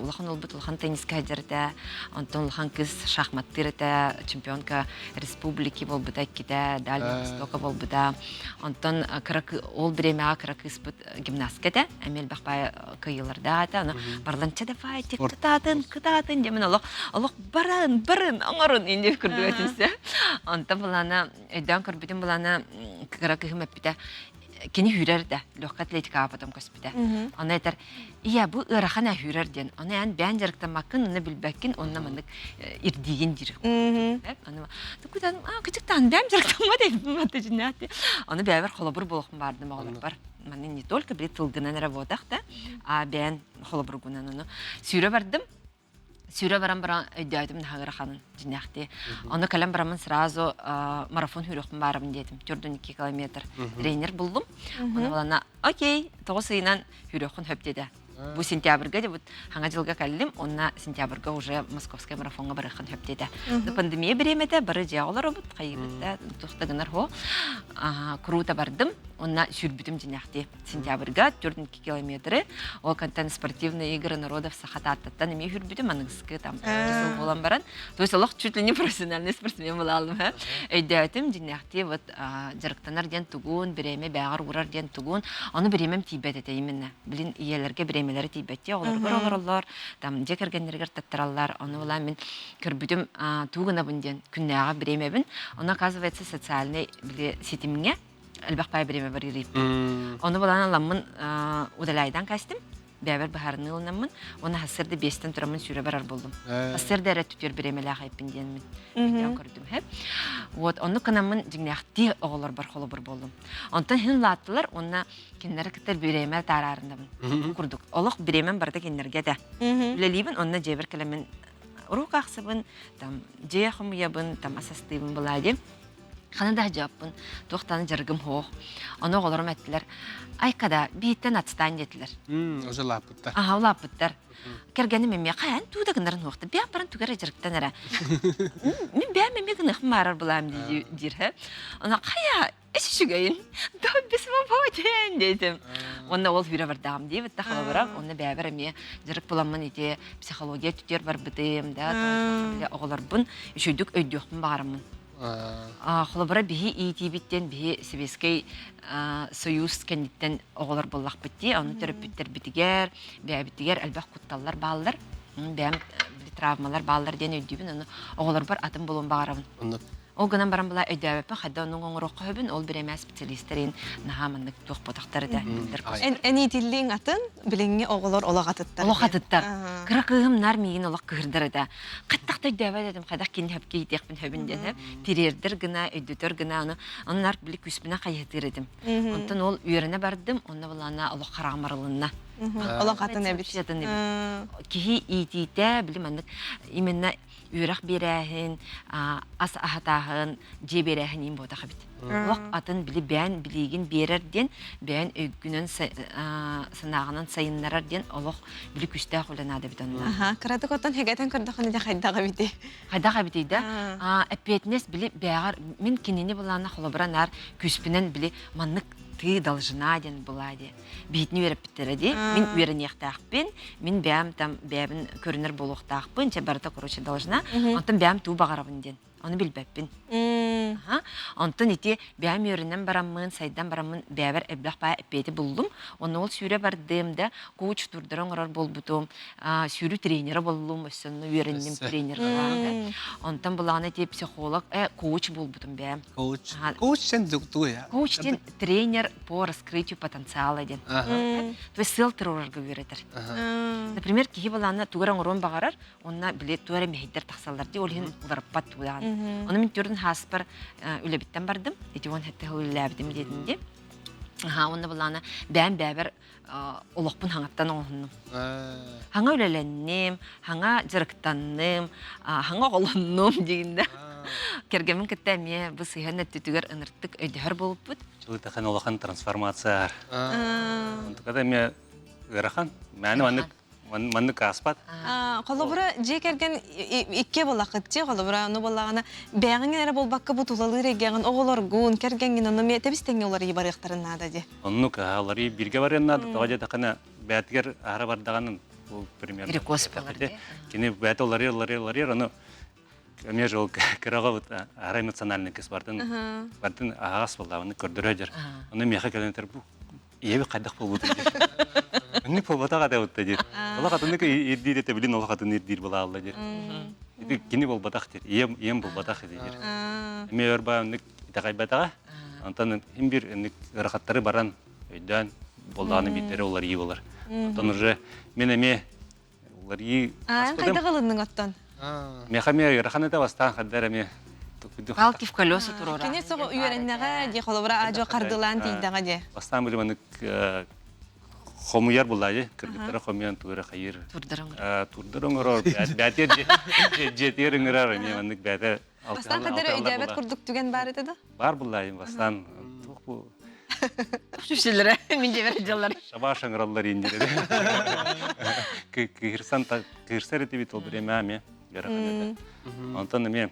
улахан уолбут улахан теннискэ сылдьар этэ, онтон улахан кыыс шахматтыыр этэ, чемпионка республики буолбута иккитэ, Дальнего Востока буолбута. Онтон кыра ол бириэмэҕэ кыра кыыспыт гимнастка этэ, эмиэ элбэх баай кыайыылардаах этэ. Аны барыларын чэ давайте кытаатын, кытаатын диэмин олох олох баран, барын, оҥорун инде курдук этинсэ. Онтон былаана өйдөөн көрбүтүм былаана кыра кыһым эппитэ кини үүрэр да легкая атлетикаҕа потом көспүтэ ону этэр ийэ бу ыарахан ээ үүрэр диэн ону эн бэйэн дьарыктаммаккын онно билбэккин онно маннык ирдиигин диир аны тукутан а кычыктаан бэйэм дьарыктаммат эбиппин ону бэйэбэр холобур буолуохпун баардым оҕолорбор манны не только били тылгынан эрэ буотах да а бэйэн холобургунан ону сүүрэ бардым Сүүрэ баран баран өйдөөтүм наһаа ыараханын дьиҥнээхтии. Ону кэлэн бараммын сразу марафон сүүрүөхпүн баарабын диэтим. Төрдүн 2 километр. Тренер буллум. Ону булана окей, тоҕус ыйынан сүүрүөххүн сөп диэтэ. Бу сентябрьга дебут хаҥа дьылга кэллим, онно сентябрьга уже московскай марафоҥҥа барыаххын сөп диэтэ. Пандемия бириэмэтэ бары дьиэҕэ олоробут, хайыыбыт да туох да гынар хо. Круто бардым, онно сүүрбүтүм дьиҥнээхтии. Сентябрьга 4 километры. Ол кантан спортивные игры народов Саха Тааттаттан эмиэ хүрбүтүм аныгыскы там сыл буолан баран. То есть олох чуть ли не профессиональный спортсмен буолаалым өйдөөтүм дьиҥнээхтии вот дьарыктанар диэн тугун, бириэмэ бээҕэр уурар диэн тугун. Ону бириэмэм тиийбэт этэ именно. Билин ийэлэргэ бириэмэлэрэ тиийбэттии оҕолоругар олороллор, там дьиэ кэргэннэригэр таттараллар. Ону булан мин көрбүтүм туу гынабын диэн күннээҕи бириэмэбин. Ону оказывается социальный били ситимҥэ элбэх пай бириэмэ барыырыйбын. Ону булан аламмын удаляйдан кастим. Бэбэр баһарыныы ылынаммын. Уонна хассырда биэстэн тураммын сүүрэ барар болдум. Хассырда эрэ түтүөр бириэмэлээх айппин диэнмин өйдөөн көрдүм. Вот онну кынаммын дьиҥнээхтии оҕолорбор холобур болдум. Онтон хин улааттылар уонна кинилэри кытта бириэмэ таараарындабын. Курдук. Олох бириэмэм барыта кинилэргэ этэ. Үлэлиибин онно дьиэбэр кэлэммин уруок аахсабын, там дьиэ хомуйабын, там ас астыыбын былаа диэн. Хана да дьаппын, туохтан дьарыгым суох. Ону оҕолорум эттилэр, айкада биһиттэн отстань диэтилэр. Уже улааппыттар. Аха, улааппыттар. Кэргэним эмиэ хайан туу да гынарын суохта. Бэйэм баран тугу эрэ дьарыктан эрэ. Мин бэйэм эмиэ гыныахпын баарар былаам диир хэ. Она хайа эс үчүгэйин добби свободен диэтим. Онно ол хүрэ бардаҕым диэбит да холобура. Онно бэйэбэр эмиэ дьарык буламмын ити психология түтүөр барбытым да оҕолорбун үчүгдүк өйдүөхпүн баҕараммын. Холобура биһи иитиибиттэн биһи Сэбиэскэй Союз кэнниттэн оҕолор буоллахпыт дии. Ону төрөппүттэрбитигэр, бэйэбитигэр элбэх кутталлар бааллар. Бэйэм травмалар бааллар диэн өйдүүбүн. Ону оҕолорбор атын буолуон баҕарабын. Ол гынан баран была өйдөөбөппүн хайда оннук оҥоруохха сөбүн, ол бириэмэ специалистэрин наһаа маннык туох ботахтар этэ. Эн эн иитиллииҥ атын, билиҥҥи оҕолор олох атыттар. Олох атыттар. Кыра кыыһым наар миигин олох кыһырдар этэ. Хаттах да өйдөөбөт этим, хайдах кини хөпкө иитиэхпин хөбүн диэн тириэрдэр гына, өйдөтөр гына, ону ону наар били күүспүнэн хайыһытыыр этим. Онтон ол үөрэнэ бардым, онно былаана олох хараҕым арылынна. Олох атын эбит. Атын эбит. Киһи иитиитэ, били маннык именно үөрэх биэрээһин, ас аһатааһын, дьиэ биэрээһин иин буотах эбит. Олох атын били бэйэн билиигин биэрэр диэн, бэйэн өйгүнэн санааҕынан сайыннарар диэн олох били күүстээх үлэ наада эбит онно. Аха, кыратык оттон хэгэтэн көрдөххүнэ дьэ хайдах эбитий? Хайдах эбитий да? Эппиэтинэс били бэйэҕэр мин кинини былаана холобура наар күүспүнэн били маннык ты должна диэн была диэ. Биһитини үөрэппиттэрэ дии. Мин үөрэниэхтээхпин, мин бэйэм там бэйэбин көрүнэр буолуохтаахпын, чэ барыта короче должна. Онтон бэйэм туу баҕарабын диэн. Ону билбэппин. Онтон ити бэйэм үөрэнэн бараммын, сайдан бараммын бэйэбэр элбэх баа эппиэти буллум. Онно ол сүүрэ бардым да, коуч турдары оҥорор буолбутум, сүүрүү тренерэ боллум, өссө онно үөрэнним тренергэ. Онтон булаҕына ити психолог, коуч буолбутум бэйэм. Коуч. Коуч сен тугуй? Коуч диэн тренер по раскрытию потенциала диэн. То есть сыал туруорарга үөрэтэр. Например, киһи былаана тугу эрэ оҥоруон баҕарар, онно били тугу эрэ мэһэйдэр тахсаллар дии, ол иһин уларыппат тугудаҕын. Ону мин түрдүн хааспар үлэбиттэн бардым, ити уон сэттэ сыл үлэлээбитим диэтин дии. Аха, уонна былаана бэйэм бэйэбэр олохпун хаҥаттан оҥоһуннум. Хаҥа үлэлэнним, хаҥа дьарыктанным, хаҥа оҕолоннум диигин да. Кэргэммин кытта эмиэ бу сыһыан өттүтүгэр ыныртык өйдөһөр буолбуппут. Чылытахан улахан трансформация. Онтуката эмиэ ыарахан. Мээнэ маннык. Маннык ааспат. Холобура, дьиэ кэргэн икки буоллаххыт дии, холобура, ону буоллаҕына, бэйэҕиҥ эрэ буолбакка бу тулалыыр эйгэҕин, оҕолоргун, кэргэҥҥин ону эмиэ тэбис-тэҥҥэ уларыйыы барыахтарын наада дии. Оннук уларыйыы бииргэ барыан наада. Тоҕо диэтэххинэ, бэйэтигэр аһара бардаҕына, бу примерно Перекос буолар дии. Кини бэйэтэ уларыйар, уларыйар, уларыйар, ону эмиэ жол кыраҕа аһара эмоциональный кыс бардын бардын аһаҕас буоллаҕына көрдөрө дьэр. Ону миэхэ кэлэн этэр бу ийэбит хайдах буолбутуй диир. Инник буолбатах этэ бутта диир. Олох атыннык ирдиир этэ билин олох атын ирдиир булаалла диир. Ити кини буолбатах диир. Ийэм ийэм буолбатах этэ диир. Эмиэ өр баа инник итэҕэйбэтэҕэ. Онтон им бир инник ыарахаттары баран өйдөөн буоллаҕына биирдэрэ уларыйыы болар. Онтон уже мен эмиэ уларыйыы Аан хайдах ылынныҥ оттон? Миэхэ эмиэ ыарахан этэ бастаан хаддар эмиэ Палки в колеса туруора. Кини соҕу үөрэннэҕэ дии холобура аадьо хардылаан тиийдэҕэ дии. Бастаан били маннык хомуйар буллаайы кыргыттара хомуйан тугу хайыр Турдар оҥорор. Турдар оҥорор бээтиэр дьиэтигэр ыҥырар эмиэ маннык бээтэ Бастаан хаддара өйдөөбөт курдук түгэн баар этэ да? Бар буллаайым бастаан туох бу Сүсүлэрэ мин дьиэбэр дьаллар. Шабаш ыҥыраллар индирэ. Кыырсан кыырсар этибит ол бириэмэ эмиэ ыарахан этэ. Онтон эмиэ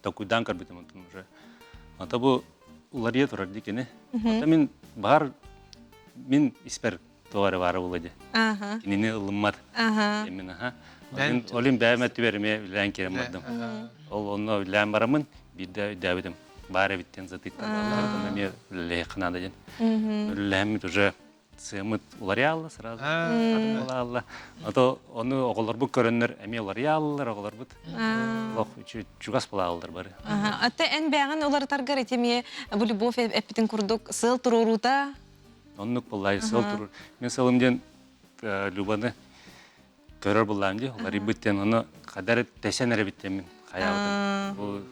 токуйдаан көрбүтүм онтон уже. Ата бу уларыйа турар дии кини. Ата мин баар мин испэр туох эрэ баара буолла дии. Кинини ылыммат. Мин аха. Олин бэйэм өттүбэр эмиэ үлэлээн киирэн бардым. Ол онно үлэлээн бараммын биирдэ өйдөөбүтүм. Баар эбиттэн затыктан баллар эмиэ үлэлэһиэххэ наада диэн. Үлэлэһэммит уже сыамыт уларыйаалла сразу. Улаалла. А ону оҕолорбут көрөннөр эмиэ уларыйааллар оҕолорбут. Олох чугас булааллар бары. Аты эн бэйэҕин уларытаргар ити эмиэ бу любовь эппитин курдук сыал туруоруута Оннук буллаай сыал туруор. Мин сыалым диэн Любаны көрөр буллаам дии. Уларыйбыт диэн ону хадар тэсэн эрэбит диэн мин хайаабытым. Бу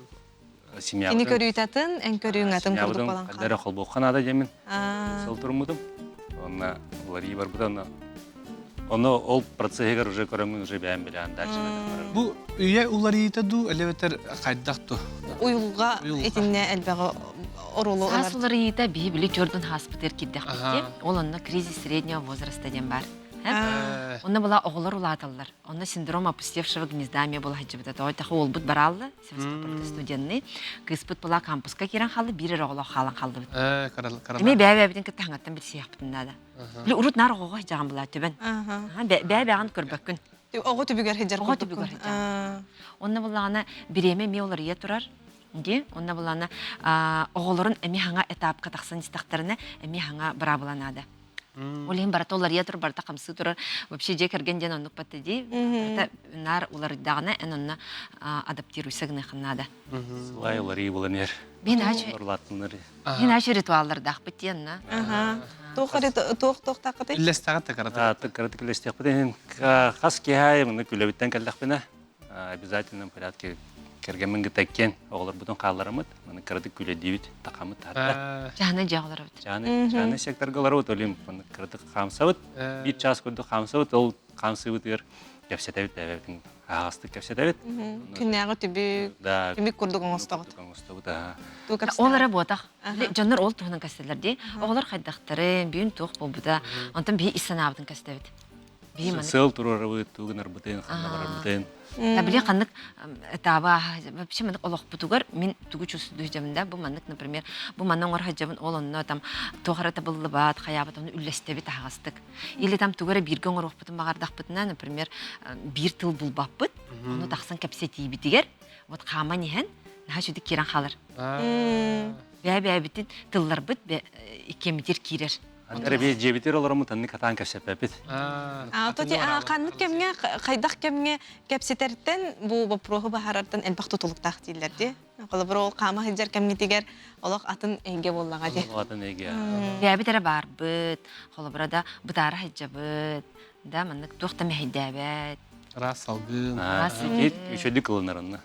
семьябытын Кини көрүүтэ атын, эн көрүүҥ атын курдук буолан хаалар. Хадара холбуохха наада диэммин сыл туруммутум. Онно уларыйыы барбыта онно Ону ол процеһыгар уже көрөммүн уже бэйэм билээн дальше Бу үйэ уларыйыыта дуу, элэбэтэр хайдах ту? Уйулҕа итиннэ элбэҕи оруолу ылар. Саас уларыйыыта биһи били чордун хааспытыгар киирдэхпит Ол онно кризис среднего возраста диэн баар. Онно была оҕолор улааталлар. Онно синдром опустевшего гнезда эмиэ була сылдьыбыта. Тоҕо эттэххэ уолбут бараалла, Севастопольга студенный. Кыыспыт была кампуска киирэн хаалла, биир эрэ оҕолоох хаалан хааллыбыт. Эмиэ бэйэ-бэйэбитин кытта хаҥаттан билсиэхпитин наада. Били урут наар оҕоҕо сылдьаҕын была түбэн. Бэйэ-бэйэҕин көрбөккүн. Оҕо түбүгэр сылдьар Оҕо түбүгэр сылдьаҕын. Онно буллаҕына бириэмэ эмиэ уларыйа турар. Дии. Онно буллаҕына оҕолорун эмиэ хаҥа этапка тахсан истэхтэринэ эмиэ хаҥа быраабыла наада. Ол иһин барыта уларыйа турар, барыта хамсыы турар. Вообще дьиэ кэргэн диэн оннук батта дии. Барыта наар уларыйдаҕына эн онно адаптируйса гыныаххын наада. Сылай уларыйыы буолан иһэр. Мин ачы Мин ачы ритуаллардаахпыт диэн на. Туох туох туохтааххытый? Үллэстэҕит да карата. Карата үллэстиэхпит хас киһи маны күлэбиттэн кэллэхпинэ обязательном порядке кэргэммин кытта иккиэн оҕолорбутун хааллараммыт маны кыратык күлэдиибит тахаммыт таһарда. Чаһына дьиэ оҕолоробут. Чаһына чаһына секторга олоробут олим маны кыратык хаамсабыт биир чаас курдук хаамсабыт ол хаамсыыбытыгар кэпсэтэбит бэйэбитин аһаҕастык кэпсэтэбит. Күннээҕи түбүк, түмүк курдук оҥостоҕут. Оҥостобут, аха. Ол эрэ буотах. Дьоннор ол туһунан кэстэллэр дии. Оҕолор хайдахтарын, бүгүн туох буолбута. Онтон биһи ис санаабытын кэстэбит. Сыал туруорабыт, тугу гынарбытын, ханна барарбытын. Били ханнык этаба вообще маннык олохпутугар мин тугу чувствую да бу маннык например бу манна оҥор сылдьабын ол онно там туох эрэ табыллыбат хайаабат ону үллэстэбит аһаҕастык или там тугу эрэ бииргэ оҥоруохпутун баҕардахпытына например биир тыл булбаппыт ону тахсан кэпсэтиибитигэр вот хааман иһэн наһаа үчүгдүк киирэн хаалар бэйэ-бэйэбитин тылларбыт иккиэммитигэр киирэр Андре би дьиэбитигэр олороммут анны катаан кэпсэппэппит. Тоти ханнык кэмҥэ хайдах кэмҥэ кэпсэтэртэн бу боппуруоһу баһарартан элбэх тутулуктаах дииллэр дии. Холобур ол хаама сылдьар кэмҥитигэр олох атын эйгэ буоллаҕа дии. Олох атын эйгэ. Бэйэбит эрэ баарбыт, холобура да бытаара сылдьабыт, да маннык туох да мэһэйдээбэт. Ыраас салгын. Үчүгдүк ылынар онно.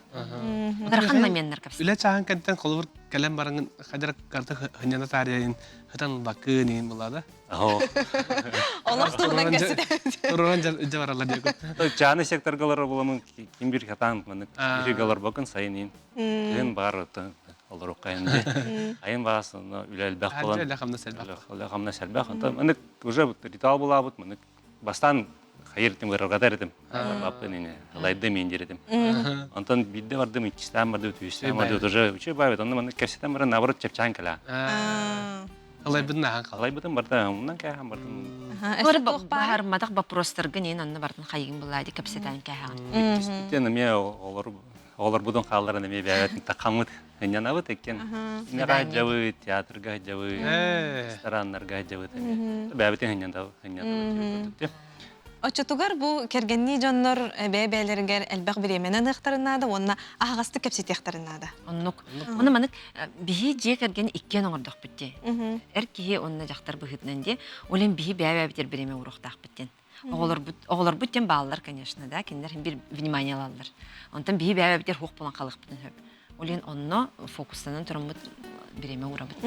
Ыарахан моменнар кэпсэтэр. Үлэ чааһын кэнтэн холобур кэлэн бараҥын хадьар карта хынньана таарыйайын хытан ылбаккын иһин булаада. Олох туһунан кэпсэтэ. Туруран дьэ бараллар диэкин. Чааны секторга олорор буламын ким бир хатаан маннык бииргэ олорбоккун сайын иин. Кыһын баар олоруохха инди. Айын баас үлэ элбэх болан. Үлэ хамнас элбэх. Үлэ хамнас элбэх. Онтон маннык уже ритуал булаабыт маннык бастаан. Хайыр этим, ыраргатар этим. Барбаппын ини, ылайдым иин диир этим. Онтон биирдэ бардым, иккистээн бардым, үһүстээн бардым, уже үчүгэй баабыт. Онно маннык кэпсэтэн баран, наоборот, чэпчээн кэлээ. Ылайбытын ахан хал. Ылайбытын барда, умнан кээһэн бардым. Бары баһарматах вопростаргын иин онно бартын хайыгын булаа ди кэпсэтэн кээһэҕин. Иккиспитин эмиэ олор олорбутун хаалларан эмиэ бэйэбит тахаммыт ынньанабыт иккиэн киниэхэ сылдьабыт, театрга сылдьабыт, рестораннарга сылдьабыт эмиэ. Бэйэбитин ынньанабыт Оччотугар бу кэргэннии дьоннор бэйэ-бэйэлэригэр элбэх бириэмэни аныахтарын наада уонна аһаҕастык кэпсэтиэхтэрин наада. Оннук. Ону маннык биһи дьиэ кэргэн иккиэн оҥордохпут дии. Эр киһи уонна дьахтар быһыытынан дии. Ол иһин биһи бэйэ-бэйэбитигэр бириэмэ ууруохтаахпыт диэн. Оҕолорбут оҕолорбут диэн бааллар, конечно, да, кинилэр бир внимание ылаллар. Онтон биһи бэйэ-бэйэбитигэр хуох буолан халыахпытын сөп. Ол иһин онно фокустанан тураммыт бириэмэ уурабыт.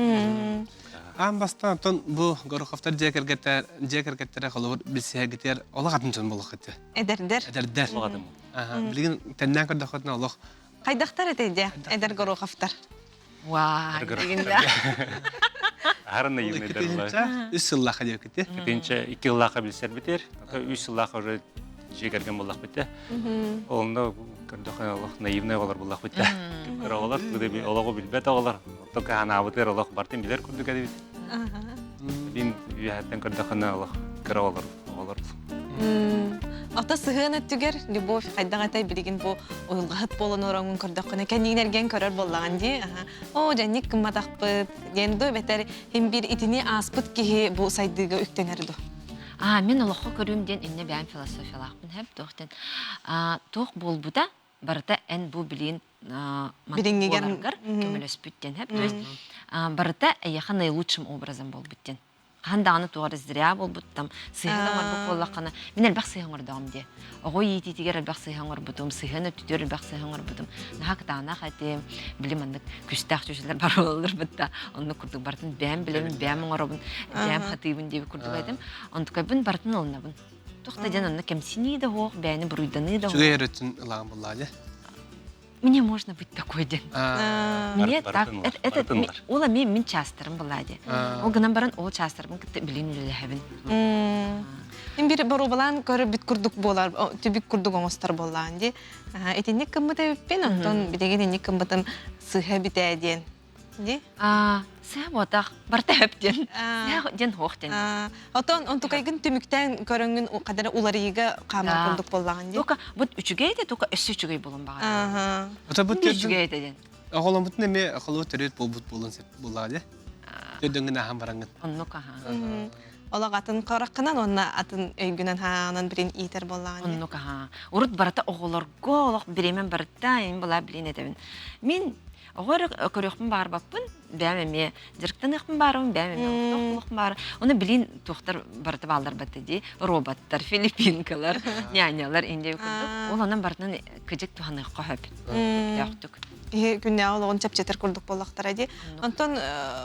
Аан бастаан оттон бу Гороховтар дьиэ кэргэттэр дьиэ кэргэттэрэ холобур билсиһэргитигэр олох атын дьон буолуоххут Эдэрдэр. Эдэрдэр. Олох атын. Билигин тэннээн көрдөххүтүнэ олох Хайдахтар этэй дьэ эдэр Гороховтар? Ваа, Аһарын наивныйдар Үс сыллаахха диэкити. Итинчэ икки сыллаахха билсэрбитир, үс сыллаахха уже дьиэ кэргэн буллахпыт те. Онно көрдөхө олох наивный оҕолор буллахпыт те. Кыра оҕолор, олоҕу билбэт оҕолор, только ханаабытыгар олох бартын билэр курдук эдибит. Бин үөһэттэн көрдөхөнө олох кыра оҕолор оҕолор. Ото сыһыан өттүгэр любовь хайдах этэй билигин бу уйулҕаһыт буолан ороҥҥун көрдөххүнэ кэннигин көрөр буоллаҕын дии. Оо, дьэнник гымматахпыт диэн дуу эбэтэр хим биир итини ааспыт киһи бу сайдыыга үктэнэр дуу? Аа, мин олоххо көрүүм диэн иннэ бэйэм философиялаахпын хэп туох диэн туох буолбута барыта эн бу билиин Билиҥҥигэр көмөлөспүт диэн хэп то есть барыта эйиэхэ наилучшим образом буолбут диэн хаһан даҕаны туох эрэ зря буолбут там сыыһа оҥорбут буоллаххына мин элбэх сыыһа оҥордоҕум диэ оҕо иитиитигэр элбэх сыыһа оҥорбутум сыһыан өттүтүгэр элбэх сыыһа оҥорбутум наһаа кытаанах этим били маннык күстээх чүчүлэр бар буолаллар да оннук курдук барытын бэйэм билэбин бэйэм оҥоробун бэйэм хатыыбын диэбит курдук этим онтукайбын барытын ылынабын туох да диэн онно кэмсинии да суох бэйэни буруйданыы да суох Үчүгэй өрүтүн ылаҕын буллаа дьэ. Мне можно быть такой ден. Мне так, это, ол эмиэ мин чаастарым была де. Ол гынан баран ол чаастарбын кытта билин үлэлэһэбин. Мин бир боруобалаан көрбүт курдук буолар, түбүк курдук оҥостор буоллаҕын дии. Итинник гыммыт эбиппин, онтон билигин инник гыммытым сыыһа эбитээ диэн Ди? Сыа буотах, барта хөп диэн. Сыа диэн хуох диэн. Отон онтукайгын түмүктээн көрөҥҥүн қадары уларыйыга хаамар курдук буоллаҕын дии. Тука бут үчүгэй де, тука өссө үчүгэй булун баҕар. Ото бут үчүгэй де диэн. Оҕоломмутун эмиэ холуу төрүт буолбут буолун сөп буоллаҕа дии. Төрдөҥҥүн ааһан бараҥҥын. Оннук аха. Олох атын хараххынан уонна атын өйгүнэн хаанан бирин иитэр буоллаҕын. Оннук аха. Урут барыта оҕолорго олох бириэмэм барыта ин была билин этэбин. Мин Оҕо эрэ көрүөхпүн баҕарбаппын, бэйэм эмиэ дьарыктаныахпын баарабын, бэйэм эмиэ олохтоох буолуохпун баара. Ону билин туохтар барыта бааллар батта дии, роботтар, филиппинкалар, нянялар индия курдук. Ол онон барытынан кыдьык туһаныахха сөп. Сөптөөхтүк. Киһи күннээҕи олоҕун чэпчэтэр курдук буоллахтара дии. Онтон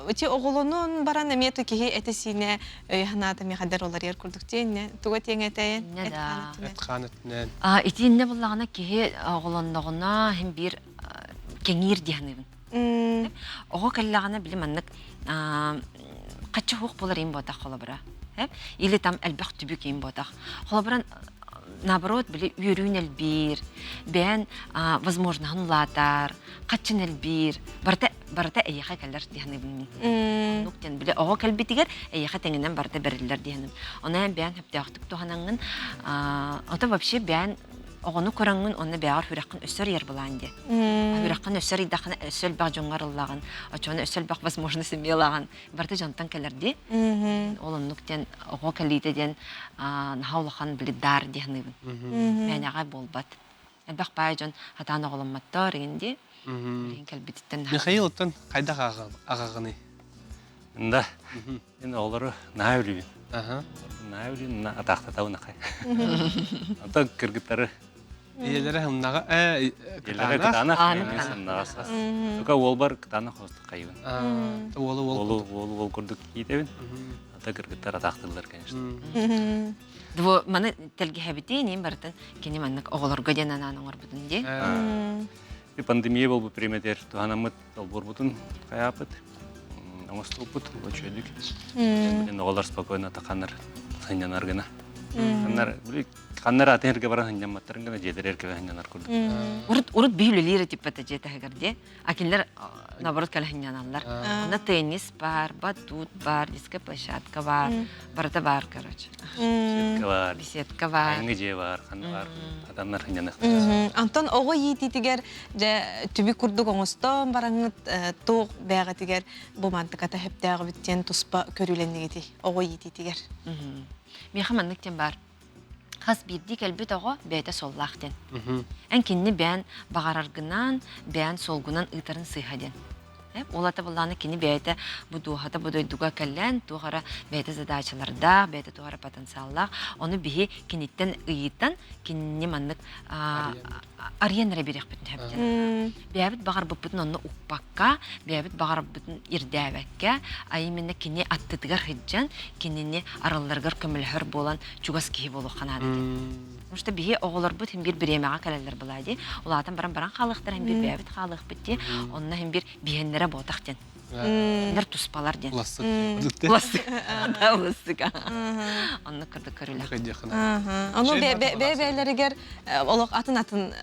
ити оҕолонон баран эмиэ то киһи этэ-сиинэ өйө-санаата эмиэ хадэр уларыйар курдук диэн туга тиэҥ этэйэн эт-хаан өттүнэн. Итиннэ буллаҕына киһи оҕолонноҕуна иһин биир кэҥиир дии саныыбын. Оҕо кэллэҕинэ били маннык хаччы хуох буолар им буотах холобура. Или там элбэх түбүк им буотах. Холобура наоборот били үөрүүн элбиир, бэйэн возможноһын улаатар, хаччын элбиир, барыта барыта эйиэхэ кэлэр дии саныыбын мин. Оннук диэн били оҕо кэлбитигэр эйиэхэ тэҥинэн барыта бэриллэр дии саныыбын. Онон бэйэн сөптөөхтүк туһанаҥҥын, ото вообще бэйэн оҕону көрөҥҥүн уонна бэйэҕэр сүрэххин өссө арыйар былаан диэ. Сүрэххин өссө арыйдаххына өссө элбэх дьоҥҥо арыллаҕын, оччоҕуна өссө элбэх возможность эмиэ ылаҕын. Барыта дьонтон кэлэр дии. Ол оннук диэн оҕо кэлиитэ диэн наһаа улахан били дар дии саныыбын. Мээнэҕэ буолбат. Элбэх баай дьон хатаан оҕоломмоттор игин дии. Билигин кэлбититтэн Михаил оттон хайдах аҕаҕыный? Да. Мин оҕолору наһаа үлүбүн. Наһаа үлүбүн, атаахтатабын ахай. Онтон кыргыттары Ийэлэрэ һымнаҕа Ийэлэрэ кытаанах, сымнаҕас. Тука уолбар кытаанах хостук хайыбын. Уолу уол Уолу уол курдук иитэбин. Ата кыргыттар атаахтыыллар, конечно. Дво маны тэлгэһэбитин иин барытын кини маннык оҕолорго диэн анаан оҥорбутун дии. Пандемия болбу приметер туһанаммыт долбуурбутун хайаапыт, оҥостубуппут үчүгэйдик. Билин оҕолор спокойно таханнар сынньанар гына. Аннар били Ханна эрэ атын эргэ баран сынньамматтарын гына дьиэлэрэ эргэ сынньанар курдук. Урут урут биһи үлэлиир этиппэтэ дьиэ таһыгар дии. А кинилэр наоборот кэлэ сынньаналлар. Онно теннис бар, батут бар, детская площадка бар, барыта бар, короче. Беседка бар. Беседка бар. Айыҥҥы дьиэ бар, ханна бар. Адамнар сынньаныахтара. Антон оҕо иитиитигэр дьэ түбүк курдук оҥостон бараҥҥыт туох бээҕитигэр бу мантыката сөптөөҕүбүт диэн туспа көрүүлэннигитий оҕо иитиитигэр? Миэхэ маннык диэн баар. Хас биирдии кэлбит оҕо бэйэтэ суоллаах диэн. Эн кинини бэйэн баҕараргынан, бэйэн суолгунан ыытарын сыыһа диэн. Ол ата былааны кини бэйэтэ бу дууһата бу дойдуга кэлэн туох эрэ бэйэтэ задачалардаах, бэйэтэ туох эрэ потенциаллаах. Ону биһи киниттэн ыйытан, кинини маннык арыйан эрэ биэриэхпитин сөп диэн. Бэйэбит баҕарбыппытын онно укпакка, бэйэбит баҕарбытын ирдээбэккэ, а именно кини аттытыгар сылдьан, кинини арылларыгар көмөлөһөр буолан чугас киһи буолуохха наада диэн. Потому что биһи оҕолорбут хин биир бириэмэҕэ кэлэллэр былаа дии. Улаатан баран баран хаалыахтара, хин биир бэйэбит хаалыахпыт дии. Онно хин биир биһиэннэрэ буотах диэн. Кинилэр туспалар диэн. Улассык. Улассык. Да, улассык. Оннук курдук көрүлэр. Ону бэйэ-бэйэлэригэр олох атын-атын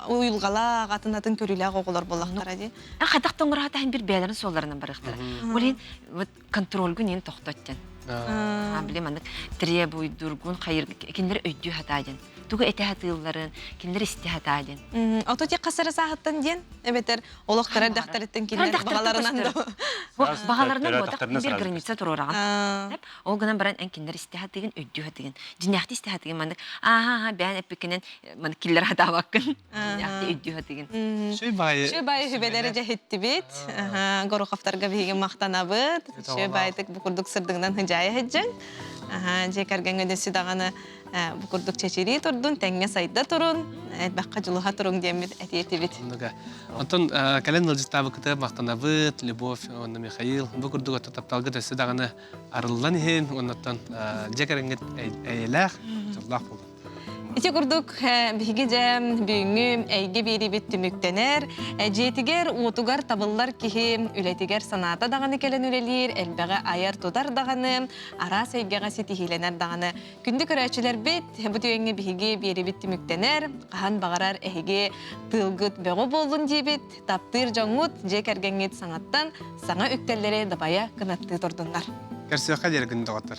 уйулҕалаах, атын-атын көрүүлээх оҕолор буоллахтара дии. Хайдах тоҥураата хин бир бэйэлэрин суолларынан барыахтара. Ол иһин вот контрольгун иин тохтот диэн. Били маннык требуйдургун хайыр кинилэр өйдүү хатаа диэн. Тугу этэ хатыылларын, кинилэр истэ хатаа диэн. Ото тек хасара сааһыттан диэн, эбэтэр олох кыра эрдэхтэриттэн кинилэр баҕаларынан да баҕаларынан буотах бир граница туруораҕын. Ол гынан баран эн кинилэр истэ хатыгын, өйдүү хатыгын. Дьиннээхти истэ хатыгын маннык ааха бээн эппиккинэн маннык киллэр хатаабаккын. Шүй баайы Шүй баайы сүбэлэри дьэһиттибит. Гороховтарга биһиги махтанабыт. Шүй баайтык бу курдук сырдыгынан хыдьаайа сылдьыҥ. Дьиэ кэргэҥҥэ дөссү даҕаны бу курдук чэчирии турдун, тэҥҥэ сайда турун, элбэххэ дьулуһа туруҥ диэммит этиэтибит. Онтон кэлэн ыалдьыттаабыккытыгар махтанабыт, Любовь уонна Михаил. Бу курдук отто тапталга өссө даҕаны арыллан иһин, уоннаттан дьиэ кэргэҥҥит эйэлээх, дьоллоох буолун. Ити курдук биһиги дьэ бүгүҥҥү эйгэ биэриибит түмүктэнэр. Дьиэтигэр, уотугар табыллар киһи үлэтигэр санаата даҕаны кэлэн үлэлиир, элбэҕи айар-тутар даҕаны, араас эйгэҕэ ситиһиилэнэр даҕаны. Күндү көрөөччүлэрбит, бу түгэҥҥэ биһиги биэриибит түмүктэнэр. Хаһан баҕарар эһиги тыылгыт бөҕө буоллун диибит, таптыыр дьоҥҥут, дьиэ кэргэҥҥит саҥаттан саҥа үктэллэри дабайа кынаттыы турдуннар. Көрсүөххэ диэри күн доҕоттор.